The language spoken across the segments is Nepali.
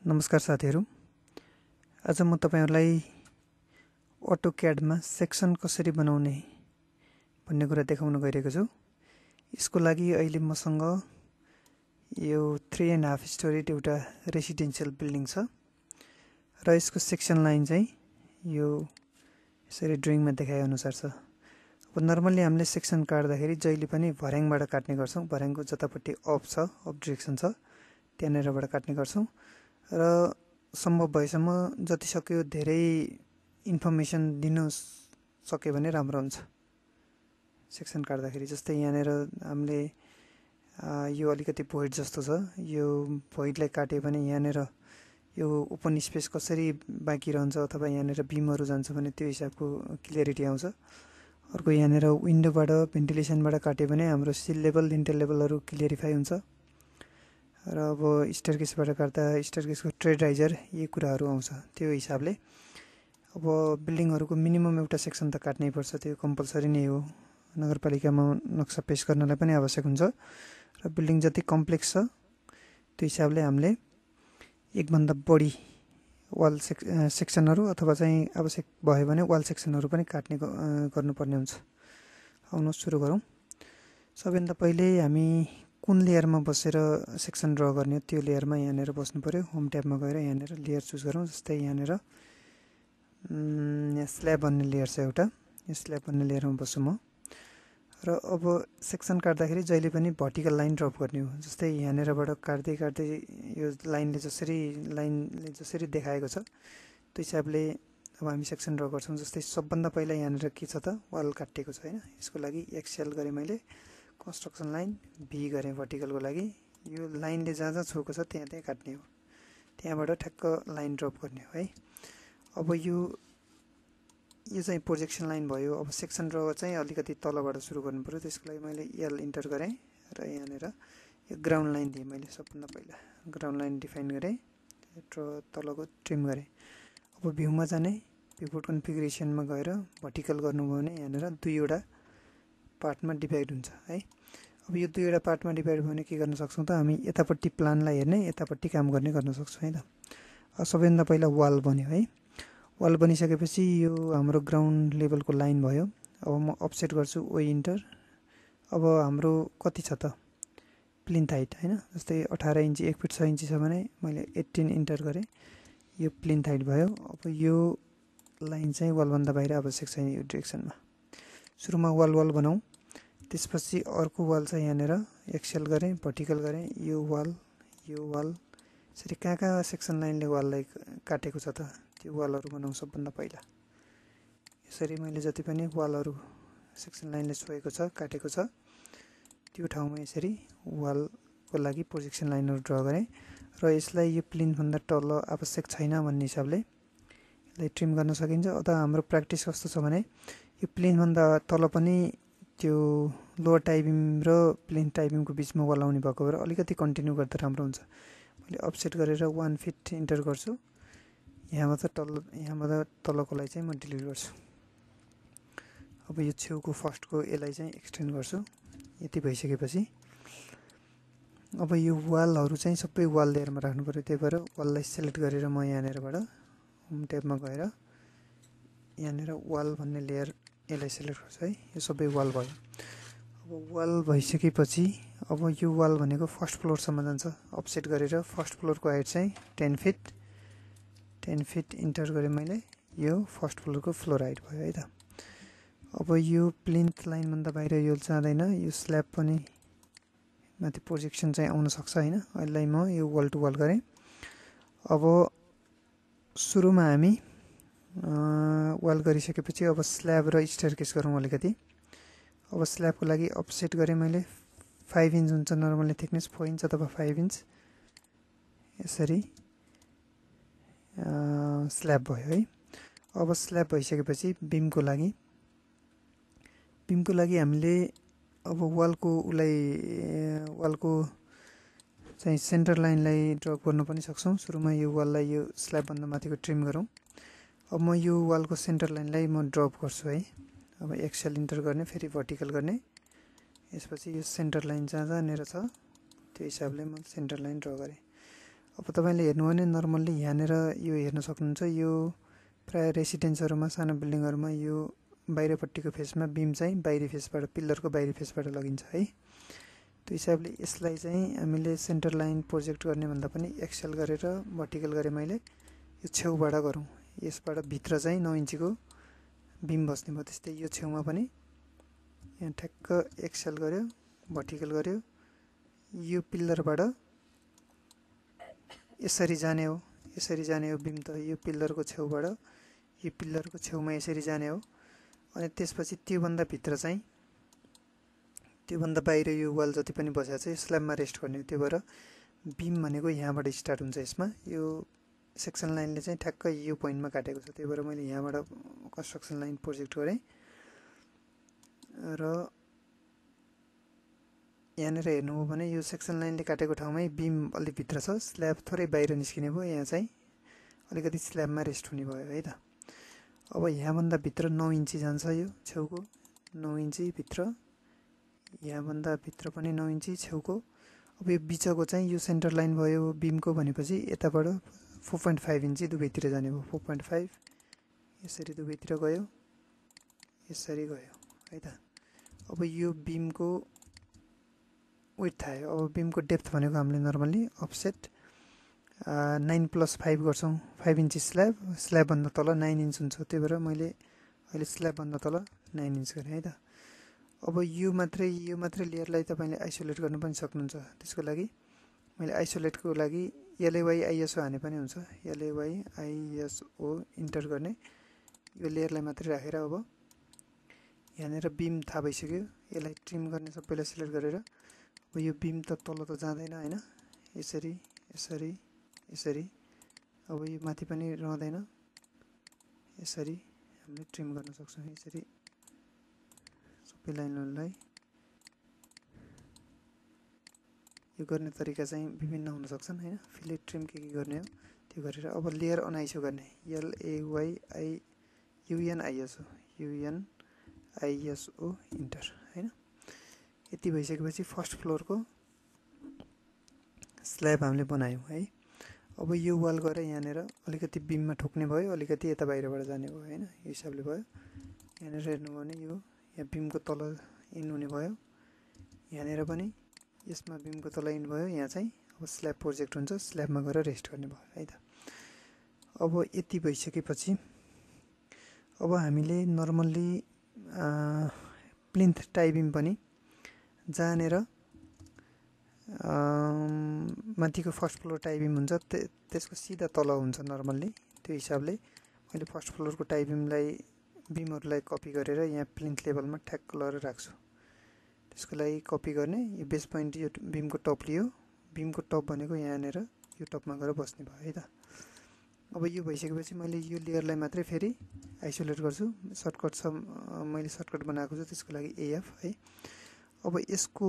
नमस्कार साथीहरु। आज म तपाईहरुलाई AutoCAD मा सेक्सन कसरी बनाउने भन्ने कुरा देखाउन गइरहेको छु। यसको लागि अहिले मसँग यो 3.5 स्टोरीड एउटा रेसिडेन्शियल बिल्डिङ छ र यसको सेक्सन लाइन चाहिँ यो यसरी ड्रइङमा देखाए अनुसार छ। अब नर्मली हामीले सेक्सन काट्दाखेरि जहिले पनि भर्याङबाट काट्ने गर्छौं। भर्याङको जतापट्टि अप छ, अप डाइरेक्सन छ, त्यहाँनेरबाट काट्ने गर्छौं र सम्भव भएसम्म जति सक्यो धेरै इन्फर्मेसन दिन सक्यो भने राम्रो हुन्छ सेक्सन काट्दाखेरि। जस्तै यहाँनेर हामीले यो अलिकति भोइड जस्तो छ, यो भोइडलाई काट्यो भने यहाँनेर यो ओपन स्पेस कसरी बाँकी रहन्छ अथवा यहाँनेर बीमहरु जान्छ भने त्यो हिसाबको क्लियरिटी आउँछ। अर्को यहाँनेर विन्डोबाट भेन्टिलेसनबाट काट्यो भने हाम्रो सिल लेभल लिन्टल लेभलहरु क्लियरिफाई हुन्छ र अब स्टेयरकेसबाट काट्दा स्टेयरकेसको ट्रेड राइजर यी कुराहरु आउँछ। त्यो हिसाबले अब बिल्डिङहरुको मिनिमम एउटा सेक्सन त काट्नै पर्छ, त्यो कम्पल्सरी नै हो। नगरपालिकामा नक्सा पेश गर्नलाई पनि आवश्यक हुन्छ र बिल्डिङ जति कम्प्लेक्स छ त्यो हिसाबले हामीले एक भन्दा बढी वाल सेक्सनहरु अथवा चाहिँ आवश्यक भयो भने वाल सेक्सनहरु पनि काट्ने गर्नुपर्ने हुन्छ। आउनु सुरु गरौँ। सबैभन्दा पहिले हामी कुन लेयरमा बसेर सेक्सन ड्रा गर्ने त्यो लेयरमा यहाँनेर बस्नु पर्यो। होम ट्याबमा गएर यहाँनेर लेयर चुज गरौँ। जस्तै यहाँनेर यहाँ स्ल्याब भन्ने लेयर छ एउटा, यो स्ल्याब भन्ने लेयरमा बस्छु म। र अब सेक्सन काट्दाखेरि जहिले पनि भर्टिकल लाइन ड्रप गर्ने हो। जस्तै यहाँनेरबाट काट्दै काट्दै यो लाइनले जसरी देखाएको छ त्यो हिसाबले अब हामी सेक्सन ड्रा गर्छौं। जस्तै सबभन्दा पहिला यहाँनेर के छ त, वाल काटिएको छ हैन। यसको लागि एक्सएल गरे मैले, कन्स्ट्रक्सन लाइन भी गरे भर्टिकलको लागि। यो लाइनले जहाँ छोएको छ त्यहाँ काट्ने हो, त्यहाँबाट ठ्याक्क लाइन ड्रप गर्ने हो है। अब यो चाहिँ प्रोजेक्सन लाइन भयो। अब सेक्सन ड्रा चाहिँ अलिकति तलबाट सुरु गर्नु पर्यो। त्यसको लागि मैले एल इन्टर गरे र यहाँनेर यो ग्राउन्ड लाइन दिए मैले। सबभन्दा पहिला ग्राउन्ड लाइन डिफाइन गरे र तलको ट्रिम गरे। अब भ्यूमा जाने, पिभट कन्फिगरेसनमा गएर भर्टिकल गर्नुभयो भने यहाँनेर दुईवटा पार्टमा डिभाइड हुन्छ है। अब यो दुईवटा पार्टमा डिभाइड भयो भने के गर्न सक्छौं त, हामी यतापट्टि प्लानलाई हेर्ने, यतापट्टि काम गर्ने गर्न सक्छौं है त। अब सबैभन्दा पहिला वाल बन्यो है। वाल बनिसकेपछि यो हाम्रो ग्राउन्ड लेभलको लाइन भयो। अब म अफसेट गर्छु ओ इन्टर। अब हाम्रो कति छ त प्लिन्थ हाइट हैन। जस्तै 18 इन्ची 1 फिट 6 इन्ची छ भने मैले 18 इन्टर गरे, यो प्लिन्थ हाइट भयो। अब यो लाइन चाहिँ वाल भन्दा बाहिर आवश्यक छैन यो डाइरेक्सनमा। सुरुमा वाल बनाऊ, त्यसपछि अर्को वाल चाहिँ यहाँनेर एक्सएल गरे, भर्टिकल गरे, यो वाल यसरी कहाँ सेक्सन लाइनले वाललाई काटेको छ त त्यो वालहरु बनाऊ सबभन्दा पहिला। यसरी मैले जति पनि वालहरु सेक्सन लाइनले छोएको छ, काटेको छ त्यो ठाउँमा यसरी वालको लागि प्रोजेक्सन लाइनहरु ड्रा गरे र यसलाई यो प्लिन्थ भन्दा तल आवश्यक छैन भन्ने हिसाबले यसलाई ट्रिम गर्न सकिन्छ। अथवा हाम्रो प्र्याक्टिस कस्तो छ भने यो प्लिन्थ भन्दा तल पनि त्यो लोअर टाइबिम र प्लिन्थ टाइबिमको बीचमा वाल आउने भएको भएर अलिकति कन्टिन्यु गर्दा राम्रो हुन्छ। मैले अफसेट गरेर 1 फिट इन्टर गर्छु। यहाँबाट तलकोलाई चाहिँ म डिलिट गर्छु। अब यो छेउको फर्स्टको यसलाई चाहिँ एक्सटेन्ड गर्छु। यति भइसकेपछि अब यो वालहरु चाहिँ सबै वाल लेयरमा राख्नु पर्यो। त्यही भएर वाललाई सिलेक्ट गरेर म यहाँनेरबाट होम ट्याबमा गएर यहाँनेर वाल भन्ने लेयर यसलाई सिलेक्ट गर्छु है। यो सबै वाल भयो। अब वाल भइसकेपछि अब यो वाल भनेको फर्स्ट फ्लोर सम्म जान्छ। अफसेट गरेर फर्स्ट फ्लोरको हाइट चाहिँ 10 फिट इन्टर गरे मैले, यो फर्स्ट फ्लोरको फ्लोर हाइट भयो है त। अब यो प्लिन्थ लाइन भन्दा बाहिर यो जाँदैन। यो स्ल्याब पनि माथि प्रोजेक्सन चाहिँ आउन सक्छ हैन। अहिले म यो वाल टु वाल गरे। अब सुरुमा हामी वाल गरिसकेपछि अब स्ल्याब र स्टेयरकेस गरौँ अलिकति। अब स्ल्याबको लागि अफसेट गरे मैले, 5 इन्च हुन्छ नर्मली थिकनेस, 4 इन्च अथवा 5 इन्च यसरी स्ल्याब भयो है। अब स्ल्याब भइसकेपछि बीमको लागि हामीले अब वालको चाहिँ सेन्टर लाइनलाई ड्रप गर्न पनि सक्छौं। सुरुमा यो वाललाई यो स्ल्याब भन्दा माथिको ट्रिम गरौँ। अब म यो वालको सेन्टर लाइनलाई म ड्रप गर्छु है। अब एक्सएल इन्टर गर्ने, फेरि भर्टिकल गर्ने, यसपछि यो सेन्टर लाइन जहाँनेर छ त्यो हिसाबले म सेन्टर लाइन ड्रा गरे। अब तपाईले हेर्नु भने नर्मल्ली यहाँनेर यो हेर्न सक्नुहुन्छ यो प्राय रेसिडेन्सहरुमा सानो बिल्डिङहरुमा यो बाहिरपट्टिको फेसमा बीम चाहिँ बाहिरी फेसबाट पिल्लरको बाहिरी फेसबाट लगिन्छ है। त्यो हिसाबले यसलाई चाहिँ हामीले सेन्टर लाइन प्रोजेक्ट गर्ने भन्दा पनि एक्सेल गरेर भर्टिकल गरे मैले यो छेउबाट गरौँ। यसबाट भित्र चाहिँ 9 इन्चीको बीम बस्ने भयो। त्यस्तै यो छेउमा पनि यहाँ ठ्याक्क एक्सेल गर्यो भर्टिकल गर्यो यो पिल्लरबाट यसरी जाने हो बीम त यो पिल्लरको छेउबाट यो पिल्लरको छेउमा यसरी जाने हो। अनि त्यसपछि त्यो भन्दा भित्र चाहिँ त्यो भन्दा बाहिर यो वाल जति पनि बसेको छ स्ल्याबमा रेस्ट गर्ने। त्यो भएर बीम भनेको यहाँबाट स्टार्ट हुन्छ। यसमा यो सेक्सन लाइनले चाहिँ ठ्याक्क यो पोइन्टमा काटेको छ। त्यही भएर मैले यहाँबाट कन्स्ट्रक्सन लाइन प्रोजेक्ट गरेँ र यहाँनेर हेर्नुभयो भने यो सेक्सन लाइनले काटेको ठाउँमै बीम अलि भित्र छ स्ल्याब थोरै बाहिर निस्किने भयो। यहाँ चाहिँ अलिकति स्ल्याबमा रेस्ट हुने भयो है त। अब यहाँ भन्दा भित्र 9 इन्ची जान्छ यो छेउको 9 इन्ची भित्र यहाँ भन्दा भित्र पनि 9 इन्ची छेउको। अब यो बिचको चाहिँ यो सेन्टर लाइन भयो बीमको भनेपछि यताबाट 4.5 इन्ची दुवैतिर जाने भयो। 4.5 यसरी दुवैतिर गयो यसरी गयो है त। अब यो बीमको विड्थ आयो। अब बीमको डेप्थ भनेको हामीले नर्मली अफसेट 9+5 गर्छौं। 5 इन्ची स्ल्याब भन्दा तल 9 इन्च हुन्छ। त्यही भएर मैले अहिले स्ल्याब भन्दा तल 9 इन्च गरेँ है त। अब यो मात्रै लेयरलाई तपाईले आइसोलेट गर्न पनि सक्नुहुन्छ। त्यसको लागि मैले आइसोलेटको लागि LAY ISO हाने पनि हुन्छ। LAY ISO इन्टर गर्ने यो लेयरलाई मात्रै राखेर अब यहाँनेर बीम थाहा भइसक्यो। यसलाई ट्रिम गर्ने सबैलाई सिलेक्ट गरेर अब यो बीम त तल त जाँदैन हैन यसरी यसरी यसरी। अब यो माथि पनि रहँदैन यसरी हामीले ट्रिम गर्न सक्छौं। यसरी सबै लाइनहरुलाई यो गर्ने तरिका चाहिँ विभिन्न हुन सक्छन् हैन। फिलेट ट्रिम के गर्ने हो त्यो गरेर अब लेयर अनाइसो गर्ने LAYUNISO इन्टर हैन। यति भइसकेपछि फर्स्ट फ्लोरको स्ल्याब हामीले बनायौं है। अब यो वाल गएर यहाँनेर अलिकति बीममा ठोक्ने भयो अलिकति यता बाहिरबाट जाने भयो हैन। यो हिसाबले भयो। यहाँनेर हेर्नु भने यो यहाँ बीमको तल इन हुने भयो। यहाँनेर पनि यसमा बीमको तल इन भयो। यहाँ चाहिँ अब स्ल्याब प्रोजेक्ट हुन्छ स्ल्याबमा गएर रेस्ट गर्ने भयो है त। अब यति भइसकेपछि अब हामीले नर्मल्ली प्लिन्थ टाइ बीम पनि जानेर माथिको फर्स्ट फ्लोर टाइ बीम हुन्छ त्यसको सिधा तल हुन्छ नर्मल्ली। त्यो हिसाबले मैले फर्स्ट फ्लोरको टाइ बीमहरुलाई कपी गरेर यहाँ प्लिन्थ लेभलमा ठ्याक्क लगाएर राख्छु। त्यसको लागि कपी गर्ने यो बेस पोइन्ट यो बीमको टप लियो। बीमको टप भनेको यहाँनेर यो टपमा गएर बस्ने भयो है त। अब यो भइसकेपछि मैले यो लेयरलाई मात्रै फेरि आइसोलेट गर्छु। सर्टकट छ मैले सर्टकट बनाएको छु त्यसको लागि AF है। अब यसको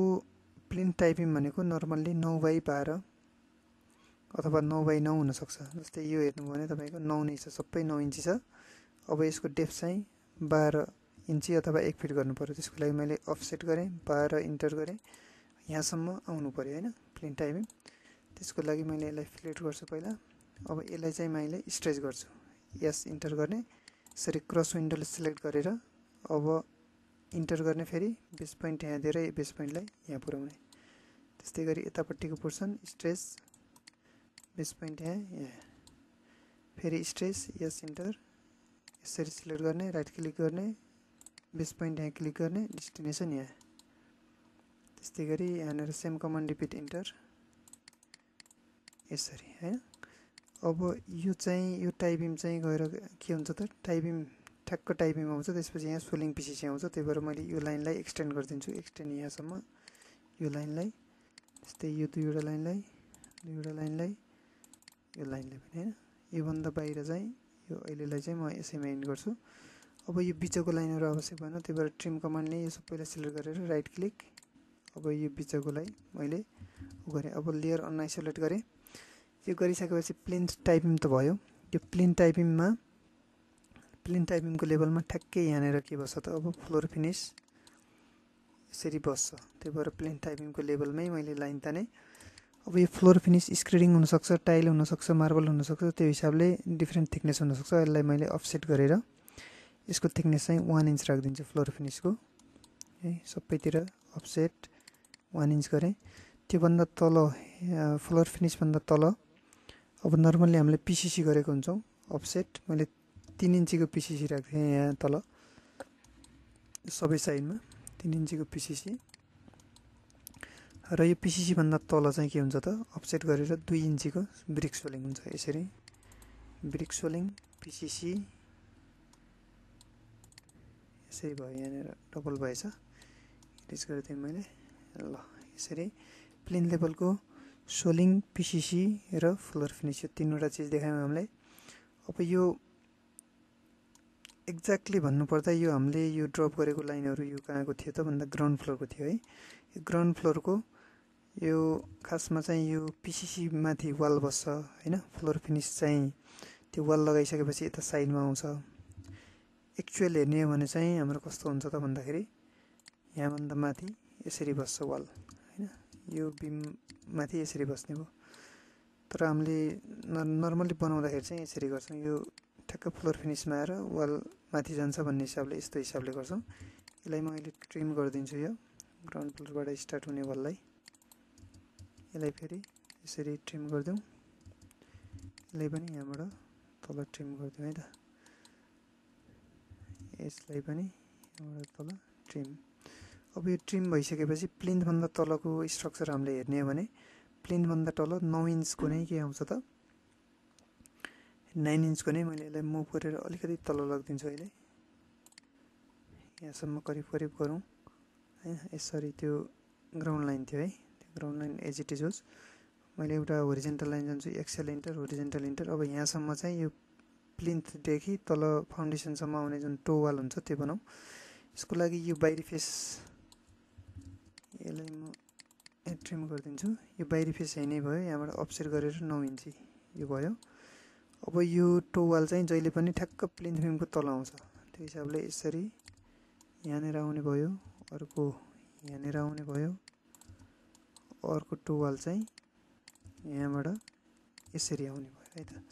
प्लिन्थ टाइ बीम भनेको नर्मल्ली 9/12 अथवा 9/9 हुन सक्छ। जस्तै यो हेर्नु भने तपाईको 9 नै छ सबै 9 इन्ची छ। अब यसको डेप्थ चाहिँ 12 इन्ची अथवा 1 फिट गर्नु पर्यो। त्यसको लागि मैले अफसेट गरेँ 12 इन्टर गरेँ। यहाँसम्म आउनु पर्यो हैन प्लिन्थ टाइ बीम। त्यसको लागि मैले यसलाई फिलेट गर्छु पहिला। अब यसलाई चाहिँ मैले स्ट्रेच गर्छु। यस इन्टर गर्ने यसरी क्रस विन्डोले सिलेक्ट गरेर अब इन्टर गर्ने फेरि बेस पोइन्ट यहाँ दिएर बेस पोइन्टलाई यहाँ पुर्याउने। त्यस्तै गरी यतापट्टिको पोर्सन स्ट्रेच बेस पोइन्ट यहाँ फेरि स्ट्रेच यस इन्टर यसरी सिलेक्ट गर्ने राइट क्लिक गर्ने बेस पोइन्ट यहाँ क्लिक गर्ने डेस्टिनेसन यहाँ। त्यस्तै गरी यहाँनेर सेम कमान्ड रिपिट इन्टर यसरी हैन। अब यो चाहिँ यो टाइ बीम चाहिँ गएर के हुन्छ त टाइ बीम ठ्याक्क टाइ बीम आउँछ। त्यसपछि यहाँ स्वेलिङ PCC आउँछ। त्यही भएर मैले यो लाइनलाई एक्सटेन्ड गरिदिन्छु। एक्सटेन्ड यहाँसम्म यो लाइनलाई त्यस्तै यो दुईवटा लाइनलाई यो लाइनलाई पनि हैन। यो भन्दा बाहिर चाहिँ यो अहिलेलाई चाहिँ म यसैमा एन्ड गर्छु। अब यो बिचको लाइनहरु आवश्यक भएन। त्यही भएर ट्रिम कमान्डले यो सबैलाई सिलेक्ट गरेर राइट क्लिक अब यो बिचकोलाई मैले गरेँ। अब लेयर अनआइसोलेट गरेँ। यो गरिसकेपछि प्लिन्थ टाइ बीम त भयो। यो प्लिन्थ टाइ बीमको लेभलमा ठ्याक्कै यहाँनेर के बस्छ त अब फ्लोर फिनिश यसरी बस्छ। त्यही भएर प्लिन्थ टाइ बीमको लेभलमै मैले लाइन ताने। अब यो फ्लोर फिनिस स्क्रिडिङ हुनसक्छ, टाइल हुनसक्छ, मार्बल हुनसक्छ, त्यो हिसाबले डिफ्रेन्ट थिकनेस हुनसक्छ। यसलाई मैले अफसेट गरेर यसको थिकनेस चाहिँ 1 इन्च राखिदिन्छु फ्लोर फिनिसको है। सबैतिर अफसेट 1 इन्च गरेँ। त्योभन्दा तल फ्लोर फिनिसभन्दा तल अब नर्मल्ली हामीले पिसिसी गरेको हुन्छौँ अफसेट, मैले 3 इन्चीको पिसिसी राख्थेँ यहाँ तल सबै साइडमा 3 इन्चीको पिसिसी। र यो पिसिसी भन्दा तल चाहिँ के हुन्छ त अफसेट गरेर 2 इन्चीको ब्रिक सोलिङ हुन्छ। यसरी ब्रिक सोलिङ पिसिसी यसरी भयो, यहाँनिर डबल भएछ, इरेज गरिदिएँ मैले। ल यसरी प्लेन लेभलको सोलिङ, पिसिसी र फ्लोर फिनिस यो 3वटा चिज देखायौँ हामीले। अब यो एक्ज्याक्टली भन्नुपर्दा यो हामीले यो ड्रप गरेको लाइनहरू यो कहाँको थियो त भन्दा ग्राउन्ड फ्लोरको थियो है। यो ग्राउन्ड फ्लोरको यो खासमा चाहिँ यो पिसिसी माथि वाल बस्छ हैन। फ्लोर फिनिस चाहिँ त्यो वाल लगाइसकेपछि यता साइडमा आउँछ। एक्चुअल हेर्ने हो भने चाहिँ हाम्रो कस्तो हुन्छ त भन्दाखेरि यहाँभन्दा माथि यसरी बस्छ वाल हैन, यो बिम माथि यसरी बस्ने भयो। तर हामीले नर्मली बनाउँदाखेरि चाहिँ यसरी गर्छौँ, यो ठ्याक्क फ्लोर फिनिसमा आएर वाल माथि जान्छ भन्ने हिसाबले यस्तो हिसाबले गर्छौँ। यसलाई म अहिले ट्रिम गरिदिन्छु, यो ग्राउन्ड फ्लोरबाट स्टार्ट हुने वाललाई यसलाई फेरि यसरी ट्रिम गरिदिउँ। यसलाई पनि यहाँबाट तल ट्रिम गरिदिउँ है त, यसलाई पनि यहाँबाट तल ट्रिम। अब यो ट्रिम भइसकेपछि प्लिन्थभन्दा तलको स्ट्रक्चर हामीले हेर्ने हो भने प्लिन्थभन्दा तल 9 इन्चको नै के आउँछ त 9 इन्चको नै मैले यसलाई मुभ गरेर अलिकति तल लगिदिन्छु अहिले, यहाँसम्म करिब करिब गरौँ है। यसरी त्यो ग्राउन्ड लाइन थियो है, त्यो ground line as it is होस्। मैले एउटा होरिजेन्टल लाइन जान्छु, एक्सेल इन्टर, होरिजेन्टल इन्टर। अब यहाँसम्म चाहिँ यो प्लिन्थदेखि तल फाउन्डेसनसम्म आउने जुन टो वाल हुन्छ त्यो बनाऊ। यसको लागि यो बाहिरी फेस यसलाई म ट्रिम गरिदिन्छु। यो बाहिरी फेस यही नै भयो, यहाँबाट अफसेट गरेर 9 इन्ची यो भयो। अब यो टो वाल चाहिँ जहिले पनि ठ्याक्क प्लिन्थ बिमको तल आउँछ, त्यो हिसाबले यसरी यहाँनिर आउने भयो, अर्को यहाँनिर आउने भयो, अर्को टो वाल चाहिँ यहाँबाट यसरी आउने भयो है त।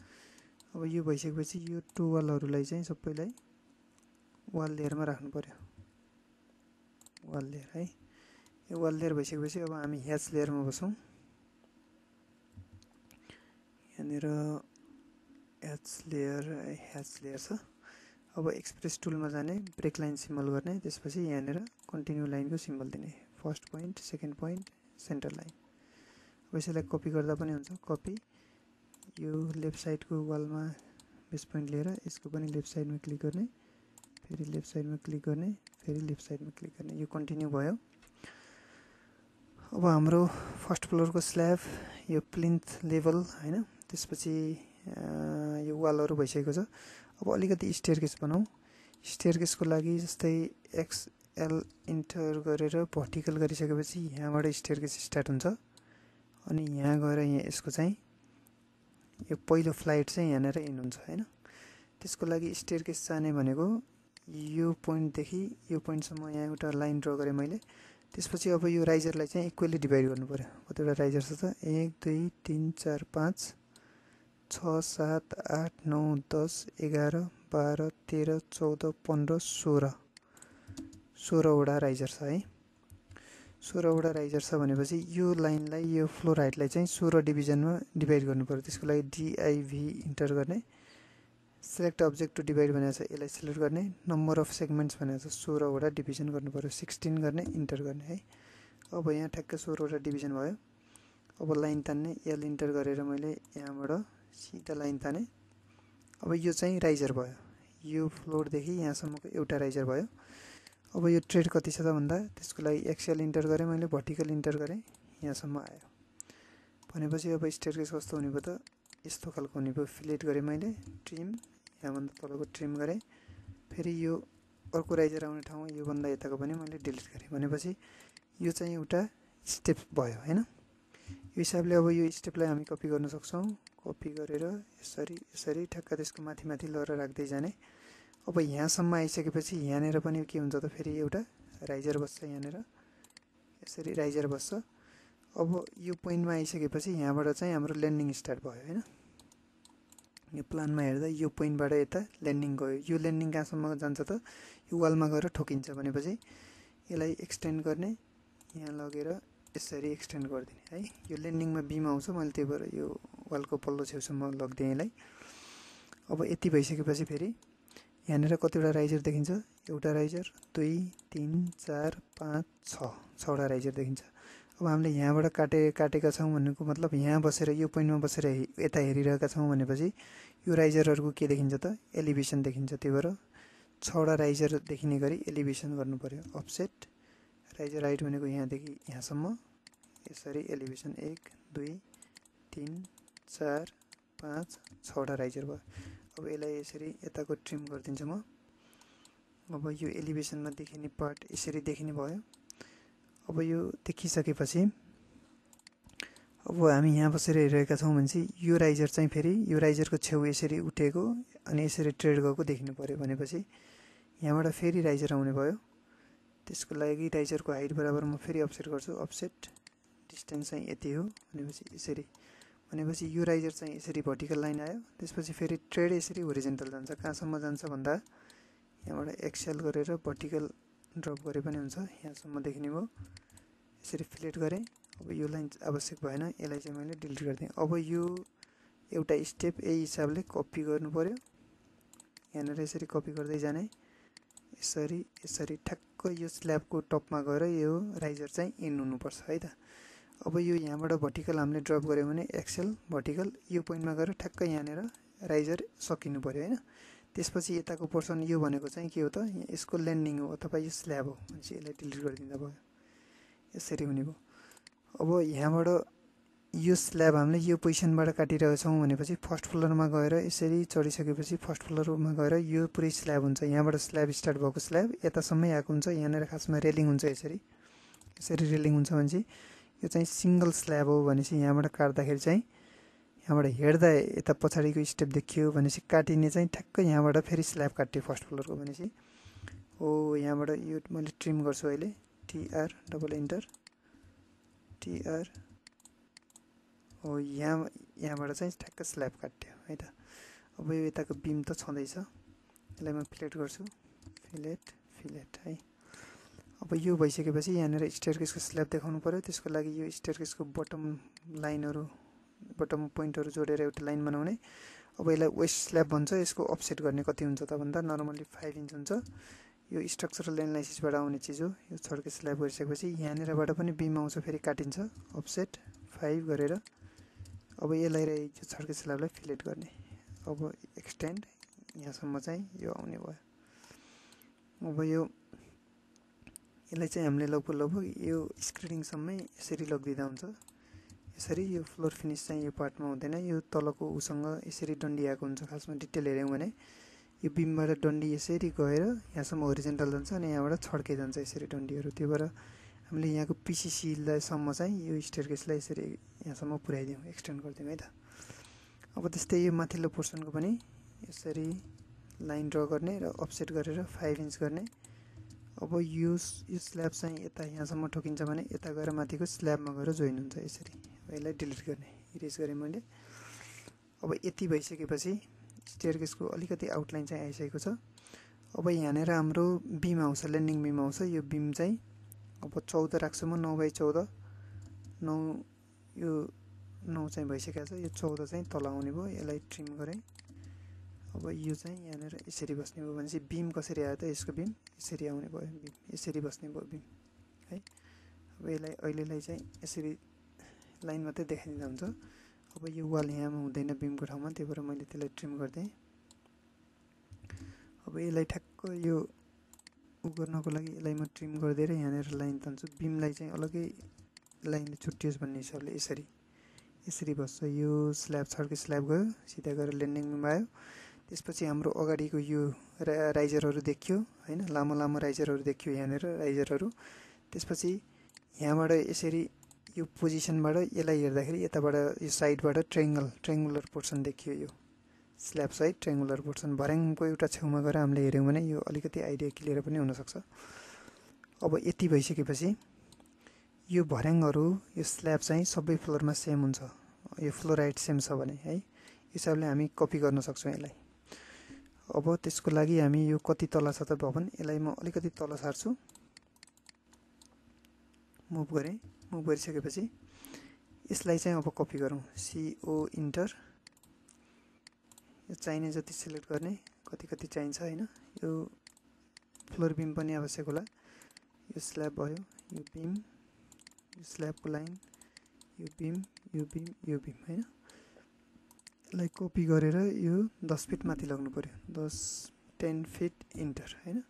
अब यो भइसकेपछि यो टो वालहरूलाई चाहिँ सबैलाई वाल लेयरमा राख्नु पर्यो, वाल लेयर है। यो वाल लेयर भइसकेपछि अब हामी ह्याच लेयरमा बसौँ। यहाँनिर ह्याच लेयर छ। अब एक्सप्रेस टुलमा जाने, ब्रेक लाइन सिम्बल गर्ने, त्यसपछि यहाँनिर कन्टिन्यू लाइनको सिम्बल दिने, first point, second point, centre line. अब यसैलाई कपी गर्दा पनि हुन्छ, कपी यो लेफ्ट साइडको वालमा बेस पोइन्ट लिएर यसको पनि लेफ्ट साइडमा क्लिक गर्ने, फेरि लेफ्ट साइडमा क्लिक गर्ने, फेरि लेफ्ट साइडमा क्लिक गर्ने, यो कन्टिन्यू भयो। अब हाम्रो फर्स्ट फ्लोरको स्ल्याब, यो प्लिन्थ लेभल हैन, त्यसपछि यो वालहरू भइसकेको छ। अब अलिकति स्टेयरकेस बनाऊ। स्टेयरकेसको लागि जस्तै एक्सएल इन्टर गरेर भर्टिकल गरिसकेपछि यहाँबाट स्टेयरकेस स्टार्ट हुन्छ अनि यहाँ गएर यहाँ यसको चाहिँ यो पहिलो फ्लाइट चाहिँ यहाँनिर इन हुन्छ हैन। त्यसको लागि स्टेयरकेस जाने भनेको यो पोइन्टदेखि यो पोइन्टसम्म यहाँ एउटा लाइन ड्र गरेँ मैले। त्यसपछि अब यो राइजरलाई चाहिँ इक्वली डिभाइड गर्नु पर्यो। कतिवटा राइजर छ त 1 2 3 4 5 6 7 8 9 10 11 12 13 14 15 16वटा राइजर छ है। 16वटा राइजर छ भनेपछि यो लाइनलाई, यो फ्लोर हाइटलाई चाहिँ 16 डिभिजनमा डिभाइड गर्नु पर्यो। त्यसको लागि डिआइभी इन्टर गर्ने, सिलेक्ट अब्जेक्ट टु डिभाइड भनेको छ, यसलाई सिलेक्ट गर्ने, नम्बर अफ सेगमेन्ट्स भनेको छ 16वटा डिभिजन गर्नु पर्यो, 16 गर्ने, इन्टर गर्ने है। अब यहाँ ठ्याक्क 16वटा डिभिजन भयो। अब लाइन तान्ने, एल इन्टर गरेर मैले यहाँबाट सिधा लाइन ताने। अब यो चाहिँ राइजर भयो, यो फ्लोरदेखि यहाँसम्मको एउटा राइजर भयो। अब यो ट्रेड कति छ त भन्दा त्यसको लागि एक्सएल इन्टर गरेँ मैले, भर्टिकल इन्टर गरेँ, यहाँसम्म आयो भनेपछि अब स्टेयरकेस कस्तो हुने भयो त यस्तो खालको हुने भयो। फिलेट गरेँ मैले, ट्रिम, यहाँभन्दा तलको ट्रिम गरेँ, फेरि यो अर्को राइजर आउने ठाउँमा योभन्दा यताको पनि मैले डिलिट गरेँ भनेपछि यो चाहिँ एउटा स्टेप भयो हैन। यो हिसाबले अब यो स्टेपलाई हामी कपी गर्न सक्छौँ। कपी गरेर यसरी यसरी ठ्याक्क त्यसको माथि माथि लगेर राख्दै जाने। अब यहाँसम्म आइसकेपछि यहाँनिर पनि के हुन्छ त फेरि एउटा राइजर बस्छ, यहाँनिर यसरी राइजर बस्छ। अब यो पोइन्टमा आइसकेपछि यहाँबाट चाहिँ हाम्रो ल्यान्डिङ स्टार्ट भयो हैन। यो प्लानमा हेर्दा यो पोइन्टबाट यता ल्यान्डिङ गयो। यो ल्यान्डिङ कहाँसम्म जान्छ त यो वालमा गएर ठोकिन्छ भनेपछि यसलाई एक्सटेन्ड गर्ने, यहाँ लगेर यसरी एक्सटेन्ड गरिदिने है। यो ल्यान्डिङमा बीम आउँछ, मैले त्यही भएर यो वालको पल्लो छेउसम्म लगिदिएँ यसलाई। अब यति भइसकेपछि फेरि यहाँनिर कतिवटा राइजर देखिन्छ, एउटा राइजर, 2 3 4 5 6 6वटा राइजर देखिन्छ। अब हामीले यहाँबाट काटेका छौँ भन्नुको मतलब यहाँ बसेर यो पोइन्टमा बसेर यता हेरिरहेका छौँ भनेपछि यो राइजरहरूको के देखिन्छ त एलिभेसन देखिन्छ। त्यही भएर 6वटा राइजर देखिने गरी एलिभेसन गर्नु पर्यो। अफसेट राइजर हाइट भनेको यहाँदेखि यहाँसम्म यसरी एलिभेसन 1 2 3 4 5 6वटा राइजर भयो। अब यसलाई यसरी यताको ट्रिम गरिदिन्छु म। अब यो एलिभेसनमा देखिने पार्ट यसरी देखिने भयो। अब यो देखिसकेपछि अब हामी यहाँ बसेर हेरिरहेका छौँ भने चाहिँ यो राइजर चाहिँ फेरि यो राइजरको छेउ यसरी उठेको अनि यसरी ट्रेड गएको देखिनु पर्यो भनेपछि यहाँबाट फेरि राइजर आउने भयो। त्यसको लागि राइजरको हाइट बराबर म फेरि अफसेट गर्छु। अफसेट डिस्टेन्स चाहिँ यति हो भनेपछि यसरी, भनेपछि यो राइजर चाहिँ यसरी भर्टिकल लाइन आयो। त्यसपछि फेरि ट्रेड यसरी होरिजेन्टल जान्छ। कहाँसम्म जान्छ भन्दा यहाँबाट एक्सेल गरेर भर्टिकल ड्रप गरे पनि हुन्छ, यहाँसम्म देखिने भयो। यसरी फिलेट गरेँ। अब यो लाइन आवश्यक भएन, यसलाई चाहिँ मैले डिलिट गरिदिएँ। अब यो एउटा स्टेप यही हिसाबले कपी गर्नु पर्यो। यहाँनिर यसरी कपी गर्दै जाने, यसरी यसरी ठ्याक्क यो स्ल्याबको टपमा गएर यो राइजर चाहिँ इन हुनुपर्छ है त। अब यो यहाँबाट भर्टिकल हामीले ड्रप गऱ्यौँ भने एक्सेल भर्टिकल यो पोइन्टमा गएर ठ्याक्क यहाँनिर राइजर सकिनु पर्यो हैन। त्यसपछि यताको पोर्सन यो भनेको चाहिँ के हो त यसको ल्यान्डिङ हो अथवा यो स्ल्याब हो भनेपछि यसलाई डिलिट गरिदिँदा भयो। यसरी हुने भयो। अब यहाँबाट यो स्ल्याब हामीले यो पोजिसनबाट काटिरहेको छौँ भनेपछि फर्स्ट फ्लोरमा गएर यसरी चढिसकेपछि फर्स्ट फ्लोरमा गएर यो पुरै स्ल्याब हुन्छ। यहाँबाट स्ल्याब स्टार्ट भएको स्ल्याब यतासम्मै आएको हुन्छ। यहाँनिर खासमा रेलिङ हुन्छ, यसरी यसरी रेलिङ हुन्छ भने चाहिँ यो चाहिँ सिङ्गल स्ल्याब हो भनेपछि यहाँबाट काट्दाखेरि चाहिँ यहाँबाट हेर्दा यता पछाडिको स्टेप देखियो भनेपछि काटिने चाहिँ ठ्याक्क यहाँबाट फेरि स्ल्याब काट्यो फर्स्ट फ्लोरको भनेपछि हो। यहाँबाट यो मैले ट्रिम गर्छु अहिले, टिआर डबल इन्टर टिआर हो। यहाँबाट चाहिँ ठ्याक्क स्ल्याब काट्यो है त। अब यो यताको बिम त छँदैछ, यसलाई म फिलेट गर्छु, फिलेट फिलेट है। अब यो भइसकेपछि यहाँनिर स्टेयरकेसको स्ल्याब देखाउनु पर्यो। त्यसको लागि यो स्टेयरकेसको बटम लाइनहरू बटम पोइन्टहरू जोडेर एउटा लाइन बनाउने। अब यसलाई वेस्ट स्ल्याब भन्छ। यसको अफसेट गर्ने कति हुन्छ त भन्दा नर्मली 5 इन्च हुन्छ। यो स्ट्रक्चरल एनालाइसिसबाट आउने चिज हो। यो छड्के स्ल्याब गरिसकेपछि यहाँनिरबाट पनि बिम आउँछ, फेरि काटिन्छ अफसेट 5 गरेर। अब यसलाई यो छड्के स्ल्याबलाई फिलेट गर्ने। अब एक्सटेन्ड यहाँसम्म चाहिँ यो आउने भयो। अब यो यसलाई चाहिँ हामीले लगभग यो स्क्रिनिङसम्मै यसरी लगिदिँदा हुन्छ। यसरी यो फ्लोर फिनिस चाहिँ यो पार्टमा हुँदैन। यो तलको उसँग यसरी डन्डी आएको हुन्छ। खासमा डिटेल हेऱ्यौँ भने यो बिमबाट डन्डी यसरी गएर यहाँसम्म होरिजेन्टल जान्छ अनि यहाँबाट छड्के जान्छ यसरी डन्डीहरू। त्यो भएर हामीले यहाँको पिसिसीसम्म चाहिँ यो स्टेयरकेसलाई यसरी यहाँसम्म पुर्याइदिउँ, एक्सटेन्ड गरिदिउँ है त। अब त्यस्तै यो माथिल्लो पोर्सनको पनि यसरी लाइन ड्र गर्ने र अफसेट गरेर 5 इन्च गर्ने। अब यो स्ल्याब चाहिँ यता यहाँसम्म ठोकिन्छ भने यता गएर माथिको स्ल्याबमा गएर जोइन हुन्छ यसरी। यसलाई डिलिट गर्ने, इरेज गरेँ मैले। अब यति भइसकेपछि स्टेयरकेसको अलिकति आउटलाइन चाहिँ आइसकेको छ। अब यहाँनिर हाम्रो बिम आउँछ, ल्यान्डिङ बिम आउँछ। यो बिम चाहिँ अब 14 राख्छु म, 9 बाई 14 9 यो 9 चाहिँ भइसकेको छ। यो 14 चाहिँ तल आउने भयो। यसलाई ट्रिम गरेँ। अब यो चाहिँ यहाँनिर यसरी बस्ने भयो भनेपछि बिम कसरी आयो त यसको बिम यसरी आउने भयो, बिम यसरी बस्ने भयो बिम है। अब यसलाई अहिलेलाई चाहिँ यसरी लाइन मात्रै देखाइदिँदा हुन्छ। अब यो वाल यहाँमा हुँदैन बिमको ठाउँमा, त्यही भएर मैले त्यसलाई ट्रिम गरिदिएँ। अब यसलाई ठ्याक्क यो गर्नको लागि यसलाई म ट्रिम गरिदिएर यहाँनिर लाइन तान्छु। बिमलाई चाहिँ अलग्गै लाइनले छुट्टियोस् भन्ने हिसाबले यसरी यसरी बस्छ। यो स्ल्याब छड्के स्ल्याब गयो, सिधा गएर ल्यान्डिङमा आयो। त्यसपछि हाम्रो अगाडिको यो राइजरहरू देखियो हैन, लामो लामो राइजरहरू देखियो यहाँनिर राइजरहरू। त्यसपछि यहाँबाट यसरी यो पोजिसनबाट यसलाई हेर्दाखेरि यताबाट यो साइडबाट ट्रायङ्गुलर पोर्सन देखियो। यो स्ल्याब साइड ट्रायङ्गुलर पोर्सन भर्याङको एउटा छेउमा गएर हामीले हेऱ्यौँ भने यो अलिकति आइडिया क्लियर पनि हुनसक्छ। अब यति भइसकेपछि यो भर्याङहरु यो स्ल्याब चाहिँ सबै फ्लोरमा सेम हुन्छ यो फ्लोर हाइट सेम छ भने है हिसाबले हामी कपी गर्न सक्छौं यसलाई अब त्यसको लागि हामी यो कति तल छ त भवन यसलाई म अलिकति तल सार्छु मुभ गरे मुभ गरिसकेपछि यसलाई चाहिँ अब कपी गरौँ CO इन्टर यो चाहिने जति सिलेक्ट गर्ने कति कति चाहिन्छ हैन यो फ्लोर बीम पनि आवश्यक होला यो स्ल्याब भयो यो बीम यो स्ल्याबको लाइन यो बीम यो बीम यो बीम हैन यसलाई कपी गरेर यो 10 फिट माथि लग्नु पर्यो 10 फिट इन्टर हैन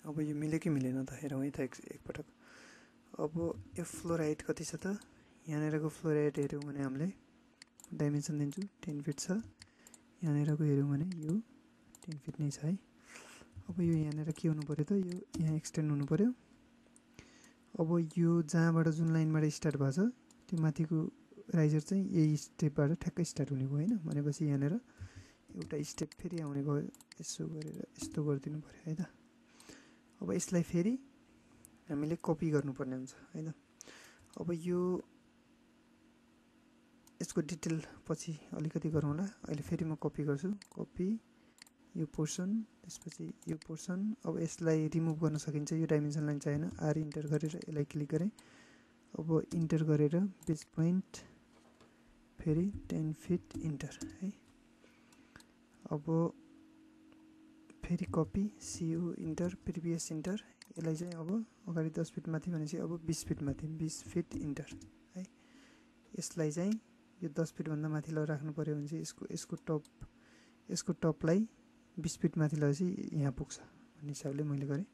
अब यो मिल्यो कि मिलेन त हेरौँ है त एकपटक अब यो फ्लोर हाइट कति छ त यहाँनेरको फ्लोर हाइट हेर्यौं भने हामीले डाइमेन्सन दिन्छु 10 फिट छ यहाँनेरको हेर्यौं भने यो 10 फिट नै छ है अब यो यहाँनेर के हुनु पर्यो त यो यहाँ एक्सटेन्ड हुनु पर्यो अब यो जहाँबाट जुन लाइनबाट स्टार्ट भएको छ त्यो माथिको राइजर चाहिँ यही स्टेपबाट ठ्याक्कै स्टार्ट हुने भयो हैन भनेपछि यहाँनेर एउटा स्टेप फेरि आउने भयो यसो गरेर यस्तो गर्दिनु पर्यो है त अब यसलाई फेरि हामीले कपी गर्नुपर्ने हुन्छ हैन अब यो यसको डिटेल पछि अलिकति गरौँला अहिले फेरि म कपी गर्छु कपी यो पोर्सन त्यसपछि यो पोर्सन अब यसलाई रिमुभ गर्न सकिन्छ यो डाइमेन्सन लाइन चाहिएन आर इन्टर गरेर यसलाई क्लिक गरे अब इन्टर गरेर बेस पोइन्ट फेरि 10 फिट इन्टर है अब फेरि copy CO enter previous enter यसलाई चाहिँ अब अगाडि 10 फिट माथि भनेपछि अब 20 फिट माथि 20 फिट इन्टर है यसलाई चाहिँ यो 10 फिट भन्दा माथि ल राख्नु पर्यो भने चाहिँ यसको टपलाई 20 फिट माथि लगेपछि यहाँ पुग्छ भन्ने हिसाबले मैले गरे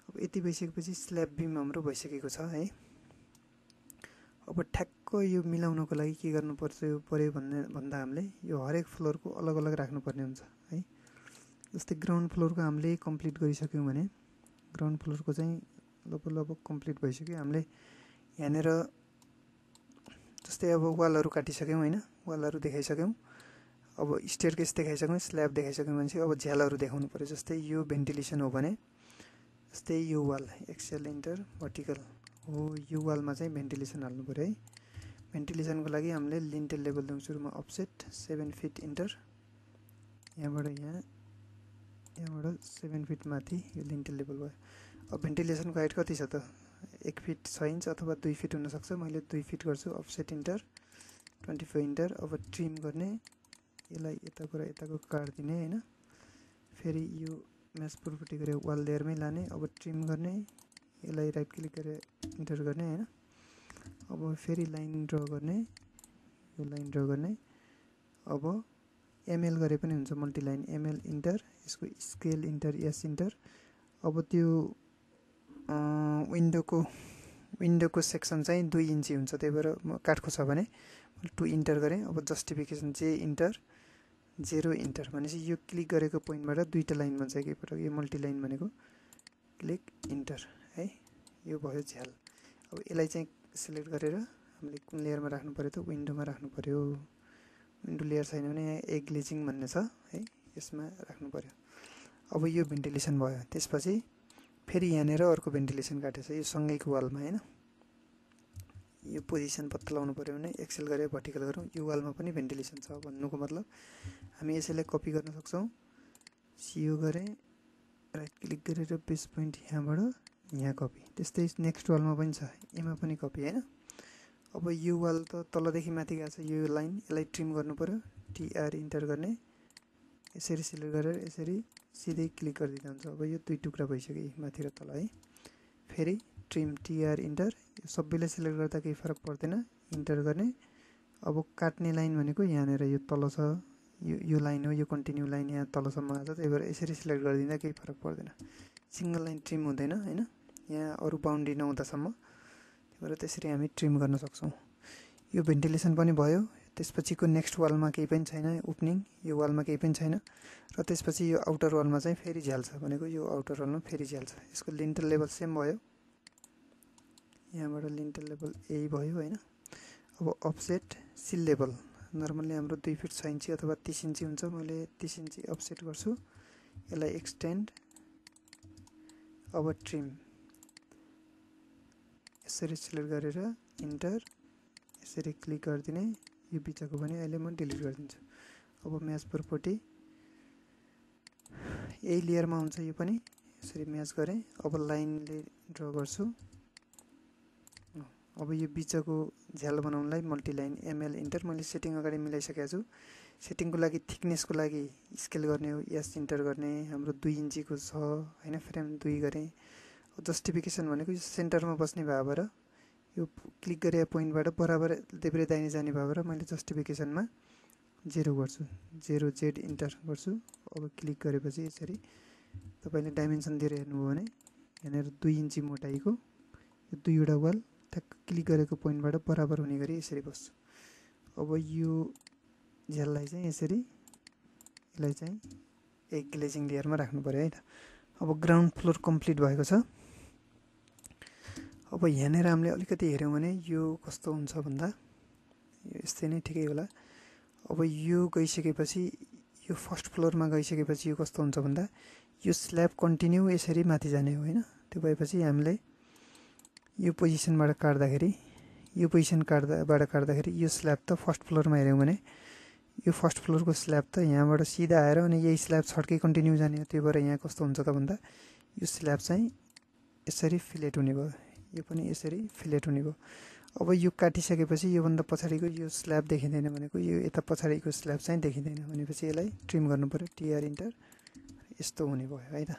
अब यति भइसकेपछि स्ल्याब बीम हाम्रो भइसकेको छ है अब ठ्याक्क यो मिलाउनको लागि के गर्नु पर्यो भन्दा हामीले यो हरेक फ्लोरको अलग अलग राख्नु पर्ने हुन्छ है जस्तै ग्राउन्ड फ्लोरको हामीले कम्प्लिट गरिसक्यौं भने ग्राउन्ड फ्लोरको चाहिँ लगभग कम्प्लिट भइसक्यो हामीले यहाँनेर जस्तै अब वालहरु काटिसक्यौं हैन वालहरु देखाइसक्यौं अब स्टेयरकेस देखाइसक्यौं स्ल्याब देखाइसक्यौं भने अब झ्यालहरु देखाउनु पर्यो जस्तै यो भेन्टिलेसन हो भने जस्तै यो वाल एक्सेल इन्टर भर्टिकल हो यो वालमा चाहिँ भेन्टिलेसन हाल्नु पर्यो है भेन्टिलेसनको लागि हामीले लिन्टेल लेभल दिउँ सुरुमा अफसेट 7 फिट इन्टर यहाँबाट 7 फिट माथि यो लिन्टेल लेभल भयो अब भेन्टिलेसनको हाइट कति छ त 1 फिट 6 इन्च अथवा 2 फिट हुन सक्छ मैले 2 फिट गर्छु अफसेट इन्टर 24 इन्टर अब ट्रिम गर्ने यसलाई यताको र यताको काट दिने हैन फेरि यो म्याच प्रोपर्टी गरे वाल लेयरमै लाने अब ट्रिम गर्ने यसलाई राइट क्लिक गरेर इन्टर गर्ने हैन अब फेरि लाइन ड्रा गर्ने यो लाइन ड्रा गर्ने अब एमएल गरे पनि हुन्छ मल्टी लाइन एमएल इन्टर यसको स्केल इन्टर एस इन्टर अब त्यो विन्डोको सेक्सन चाहिँ 2 इन्ची हुन्छ त्यही भएर काठको छ भने 2 इन्टर गरे अब जस्टिफिकेसन जे इन्टर 0 इन्टर भनेपछि यो क्लिक गरेको पोइन्टबाट दुईटा लाइन बन्छ एकैपटक यो मल्टी लाइन भनेको क्लिक इन्टर है यो भयो झ्याल अब यसलाई चाहिँ सिलेक्ट गरेर हामीले कुन लेयरमा राख्नु पर्यो त विन्डोमा राख्नु पर्यो विन्डो लेयर छैन भने यहाँ एक ग्लेजिङ भन्ने छ है यसमा राख्नु पर्यो अब यो भेन्टिलेसन भयो त्यसपछि फेरि यहाँनेर अर्को भेन्टिलेसन काटेछ यो सँगैको वालमा हैन यो पोजिसन पत्ता लगाउनु पर्यो भने एक्सेल गरेर भर्टिकल गरौँ यो वालमा पनि भेन्टिलेसन छ भन्नुको मतलब हामी यसैलाई कपी गर्न सक्छौं CO गरे राइट क्लिक गरेर बेस पोइन्ट यहाँबाट यहाँ कपी त्यस्तै नेक्स्ट वालमा पनि छ यसमा पनि कपी हैन अब यो वाल त तलदेखि माथि गएको छ यो लाइन यसलाई ट्रिम गर्नु पर्यो TR इन्टर गर्ने यसरी सिलेक्ट गरेर यसरी सिधै क्लिक गरिदिँदा हुन्छ अब यो दुई टुक्रा भइसक्यो माथि र तल है फेरि ट्रिम TR इन्टर यो सबैले सिलेक्ट गर्दा केही फरक पर्दैन इन्टर गर्ने अब काट्ने लाइन भनेको यहाँनेर यो तल छ यो लाइन हो यो कन्टिन्यू लाइन यहाँ तलसम्म आछ त्यही भएर यसरी सिलेक्ट गरिदिँदा केही फरक पर्दैन सिंगल लाइन ट्रिम हुँदैन हैन यहाँ अरु बाउन्ड्री नहुँदासम्म त्यही भएर त्यसरी हामी ट्रिम गर्न सक्छौं यो भेन्टिलेसन पनि भयो त्यसपछिको नेक्स्ट वालमा केही पनि छैन ओपनिङ यो वालमा केही पनि छैन र त्यसपछि यो आउटर वालमा चाहिँ फेरि झ्याल छ भनेको यो आउटर वालमा फेरि झ्याल छ यसको लिन्टल लेभल सेम भयो यहाँबाट लिन्टल लेभल यही भयो हैन अब अफसेट सिल लेभल नर्मली हाम्रो 2 फिट 6 इन्ची अथवा 30 इन्ची हुन्छ मैले 30 इन्ची अफसेट गर्छु यसलाई एक्सटेन्ड अब ट्रिम यसरी सिलेक्ट गरेर इन्टर यसरी क्लिक गरिदिने यो बिचको पनि अहिले म डिलिट गरिदिन्छु अब म्याच प्रोपर्टी यही लेयरमा हुन्छ यो पनि यसरी म्याच गरेँ अब लाइनले ड्रा गर्छु अब यो बिचको झ्याल बनाउनलाई मल्टिलाइन एमएल इन्टर मैले सेटिङ अगाडि मिलाइसकेको छु सेटिङको लागि थिकनेसको लागि स्केल गर्ने हो एस इन्टर गर्ने हाम्रो 2 इन्चीको छ हैन फ्रेम 2 गरे जस्टिफिकेसन भनेको यो सेन्टरमा बस्ने भएर यो क्लिक गरे पोइन्टबाट बराबर देब्रे दाहिने जाने भएर मैले जस्टिफिकेसनमा 0 गर्छु 0 जेड इन्टर गर्छु अब क्लिक गरेपछि यसरी तपाईले डाइमेन्सन दिएर हेर्नुभयो भने यहाँनेर 2 इन्ची मोटाइको यो दुईवटा वाल ठ्याक्क क्लिक गरेको पोइन्टबाट बराबर हुने गरी यसरी बस्छ अब यो झ्याललाई चाहिँ यसरी यसलाई चाहिँ एक ग्लेजिङ लेयरमा राख्नु पर्यो है त अब ग्राउन्ड फ्लोर कम्प्लिट भएको छ अब यहाँनेर हामीले अलिकति हेर्यौं भने यो कस्तो हुन्छ भन्दा यो यस्तै नै ठिकै होला अब यो गइसकेपछि यो फर्स्ट फ्लोरमा गइसकेपछि यो कस्तो हुन्छ भन्दा यो स्ल्याब कन्टिन्यू यसरी माथि जाने हो हैन त्यो भएपछि हामीले यो पोजिसनबाट काट्दाखेरि यो पोजिसन काट्दाखेरि यो स्ल्याब त फर्स्ट फ्लोरमा हेर्यौं भने यो फर्स्ट फ्लोरको स्ल्याब त यहाँबाट सिधा आएर अनि यही स्ल्याब छड्कै कन्टिन्यू जाने हो त्यो भएर यहाँ कस्तो हुन्छ त भन्दा यो स्ल्याब चाहिँ यसरी फिलेट हुने भयो यो पनि यसरी फिलेट हुने भयो अब यो काटिसकेपछि यो भन्दा पछाडीको यो स्ल्याब देखिदैन भनेको यो यता पछाडीको स्ल्याब चाहिँ देखिदैन भनेपछि यसलाई ट्रिम गर्नु पर्यो टीआर इन्टर यस्तो हुने भयो है त अब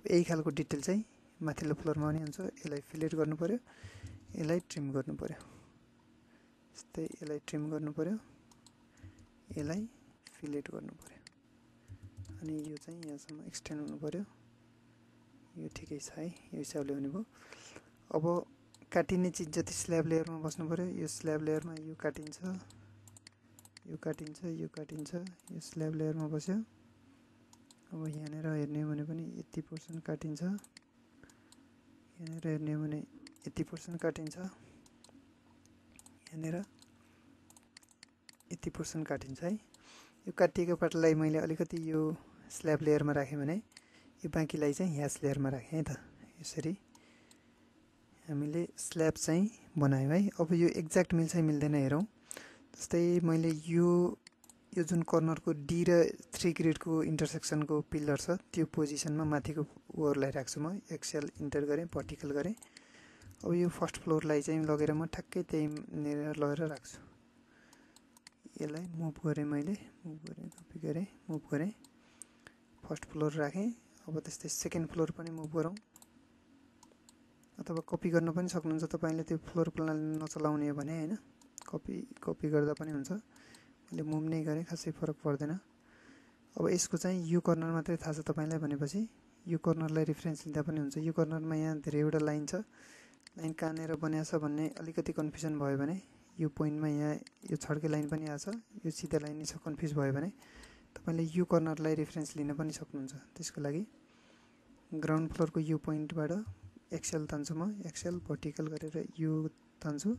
यही खालको डिटेल चाहिँ माथिल्लो फ्लोरमा पनि हुन्छ यसलाई फिलेट गर्नु पर्यो यसलाई ट्रिम गर्नु पर्यो यस्तै यसलाई ट्रिम गर्नु पर्यो यसलाई फिलेट गर्नु पर्यो अनि यो चाहिँ यहाँसम्म एक्सटेन्ड हुनु पर्यो यो ठिकै छ है यो हिसाबले हुने भयो अब काटिने चीज जति स्ल्याब लेयरमा बस्नु पर्यो यो स्ल्याब लेयरमा यो काटिन्छ यो काटिन्छ यो काटिन्छ यो स्ल्याब लेयरमा बस्यो अब यहाँनेर हेर्ने हो भने पनि यति पर्सन काटिन्छ यहाँनेर हेर्ने हो भने यति पर्सन काटिन्छ यहाँनेर यति पर्सन काटिन्छ है यो काटिएको पार्टलाई मैले अलिकति यो स्ल्याब लेयरमा राखेँ भने यो बाँकीलाई चाहिँ ह्यास लेयरमा राखेँ है त यसरी हामीले स्ल्याब चाहिँ बनायौं है अब यो एक्ज्याक्ट मिल्छ मिल्दैन हेरौं जस्तै मैले यो जुन कर्नरको डी र 3 ग्रिडको इन्टरसेक्सनको पिलर छ त्यो पोजिसनमा माथिको ओभरलाई राख्छु म एक्सेल इन्टर गरेँ भर्टिकल गरेँ अब यो फर्स्ट फ्लोरलाई चाहिँ लगेर म ठ्याक्कै त्यही लगेर राख्छु यसलाई मुभ गरेँ मैले कपी गरेँ मुभ गरेँ फर्स्ट फ्लोर राखेँ अब त्यस्तै सेकेन्ड फ्लोर पनि मुभ गरौँ अथवा कपी गर्न पनि सक्नुहुन्छ तपाईले त्यो फ्लोर प्लान नचलाउने हो भने हैन कपी गर्दा पनि हुन्छ मैले मुभ नै गरे खासै फरक पर्दैन अब यसको चाहिँ यो कर्नर मात्रै थाहा छ तपाईलाई भनेपछि यो कर्नरलाई रेफरेन्स लिँदा पनि हुन्छ यो कर्नरमा यहाँ धेरैवटा लाइन छ लाइन कहाँनेर बनाएको छ भन्ने अलिकति कन्फ्युजन भयो भने यो पोइन्टमा यहाँ यो छड्के लाइन पनि आछ यो सिधा लाइन छ कन्फ्युज भयो भने तपाईले यो कर्नरलाई रेफरेन्स लिन पनि सक्नुहुन्छ त्यसको लागि ग्राउन्ड फ्लोरको यो पोइन्टबाट एक्सेल तान्छु म एक्सेल भर्टिकल गरेर यो तान्छु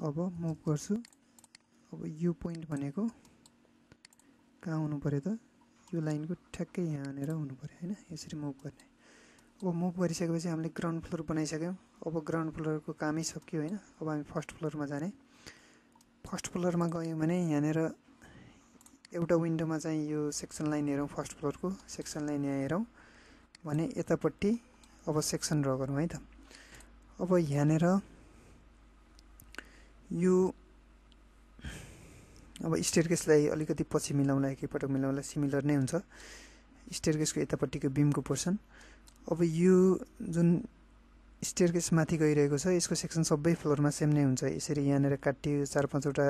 अब मुभ गर्छु अब यो पोइन्ट भनेको कहाँ हुनु पर्यो त यो लाइनको ठ्याक्कै यहाँ आनेर हुनु पर्यो हैन यसरी मुभ गर्ने अब मुभ गरिसकेपछि हामीले ग्राउन्ड फ्लोर बनाइसक्यौं अब ग्राउन्ड फ्लोरको कामै सकियो हैन अब हामी फर्स्ट फ्लोरमा जाने फर्स्ट फ्लोरमा गयौं भने यहाँनेर एउटा विन्डोमा चाहिँ यो सेक्सन लाइन हेरौं फर्स्ट फ्लोरको सेक्सन लाइन यहाँ हेरौं भने यतापट्टि अब सेक्सन ड्रा गरौँ है त अब यहाँनेर यो अब स्टेयरकेसलाई अलिकति पछि मिलाउला एकैपटक मिलाउला सिमिलर नै हुन्छ स्टेयरकेसको यतापट्टिको बीमको पोर्सन अब यो जुन स्टेयरकेस माथि गइरहेको छ यसको सेक्सन सबै फ्लोरमा सेम नै हुन्छ यसरी यहाँनेर काट्यो 4-5 वटा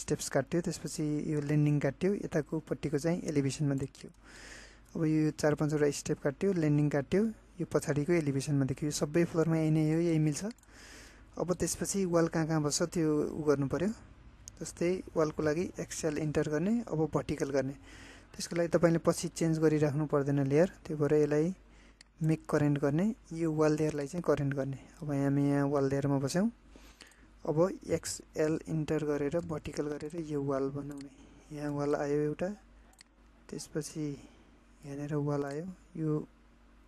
स्टेप्स काट्यो त्यसपछि यो ल्यान्डिङ काट्यो यताको पट्टिको चाहिँ एलिभेसनमा देखियो अब यो 4-5 वटा स्टेप काट्यो ल्यान्डिङ काट्यो यो पछाडीको एलिभेसनमा देखियो सबै फ्लोरमा यही नै हो यही मिल्छ अब त्यसपछि वाल कहाँ बस्छ त्यो गर्नु पर्यो जस्तै वालको लागि एक्सेल इन्टर गर्ने अब भर्टिकल गर्ने त्यसको लागि तपाईले पछि चेन्ज गरिराख्नु पर्दैन लेयर त्यो भएर यसलाई मेक करेन्ट गर्ने यो वाल लेयरलाई चाहिँ करेन्ट गर्ने अब हामी यहाँ वाल लेयरमा बस्यौं अब एक्सएल इन्टर गरेर भर्टिकल गरेर यो वाल बनाउने यहाँ वाल आयो एउटा त्यसपछि यहाँनेर वाल आयो यो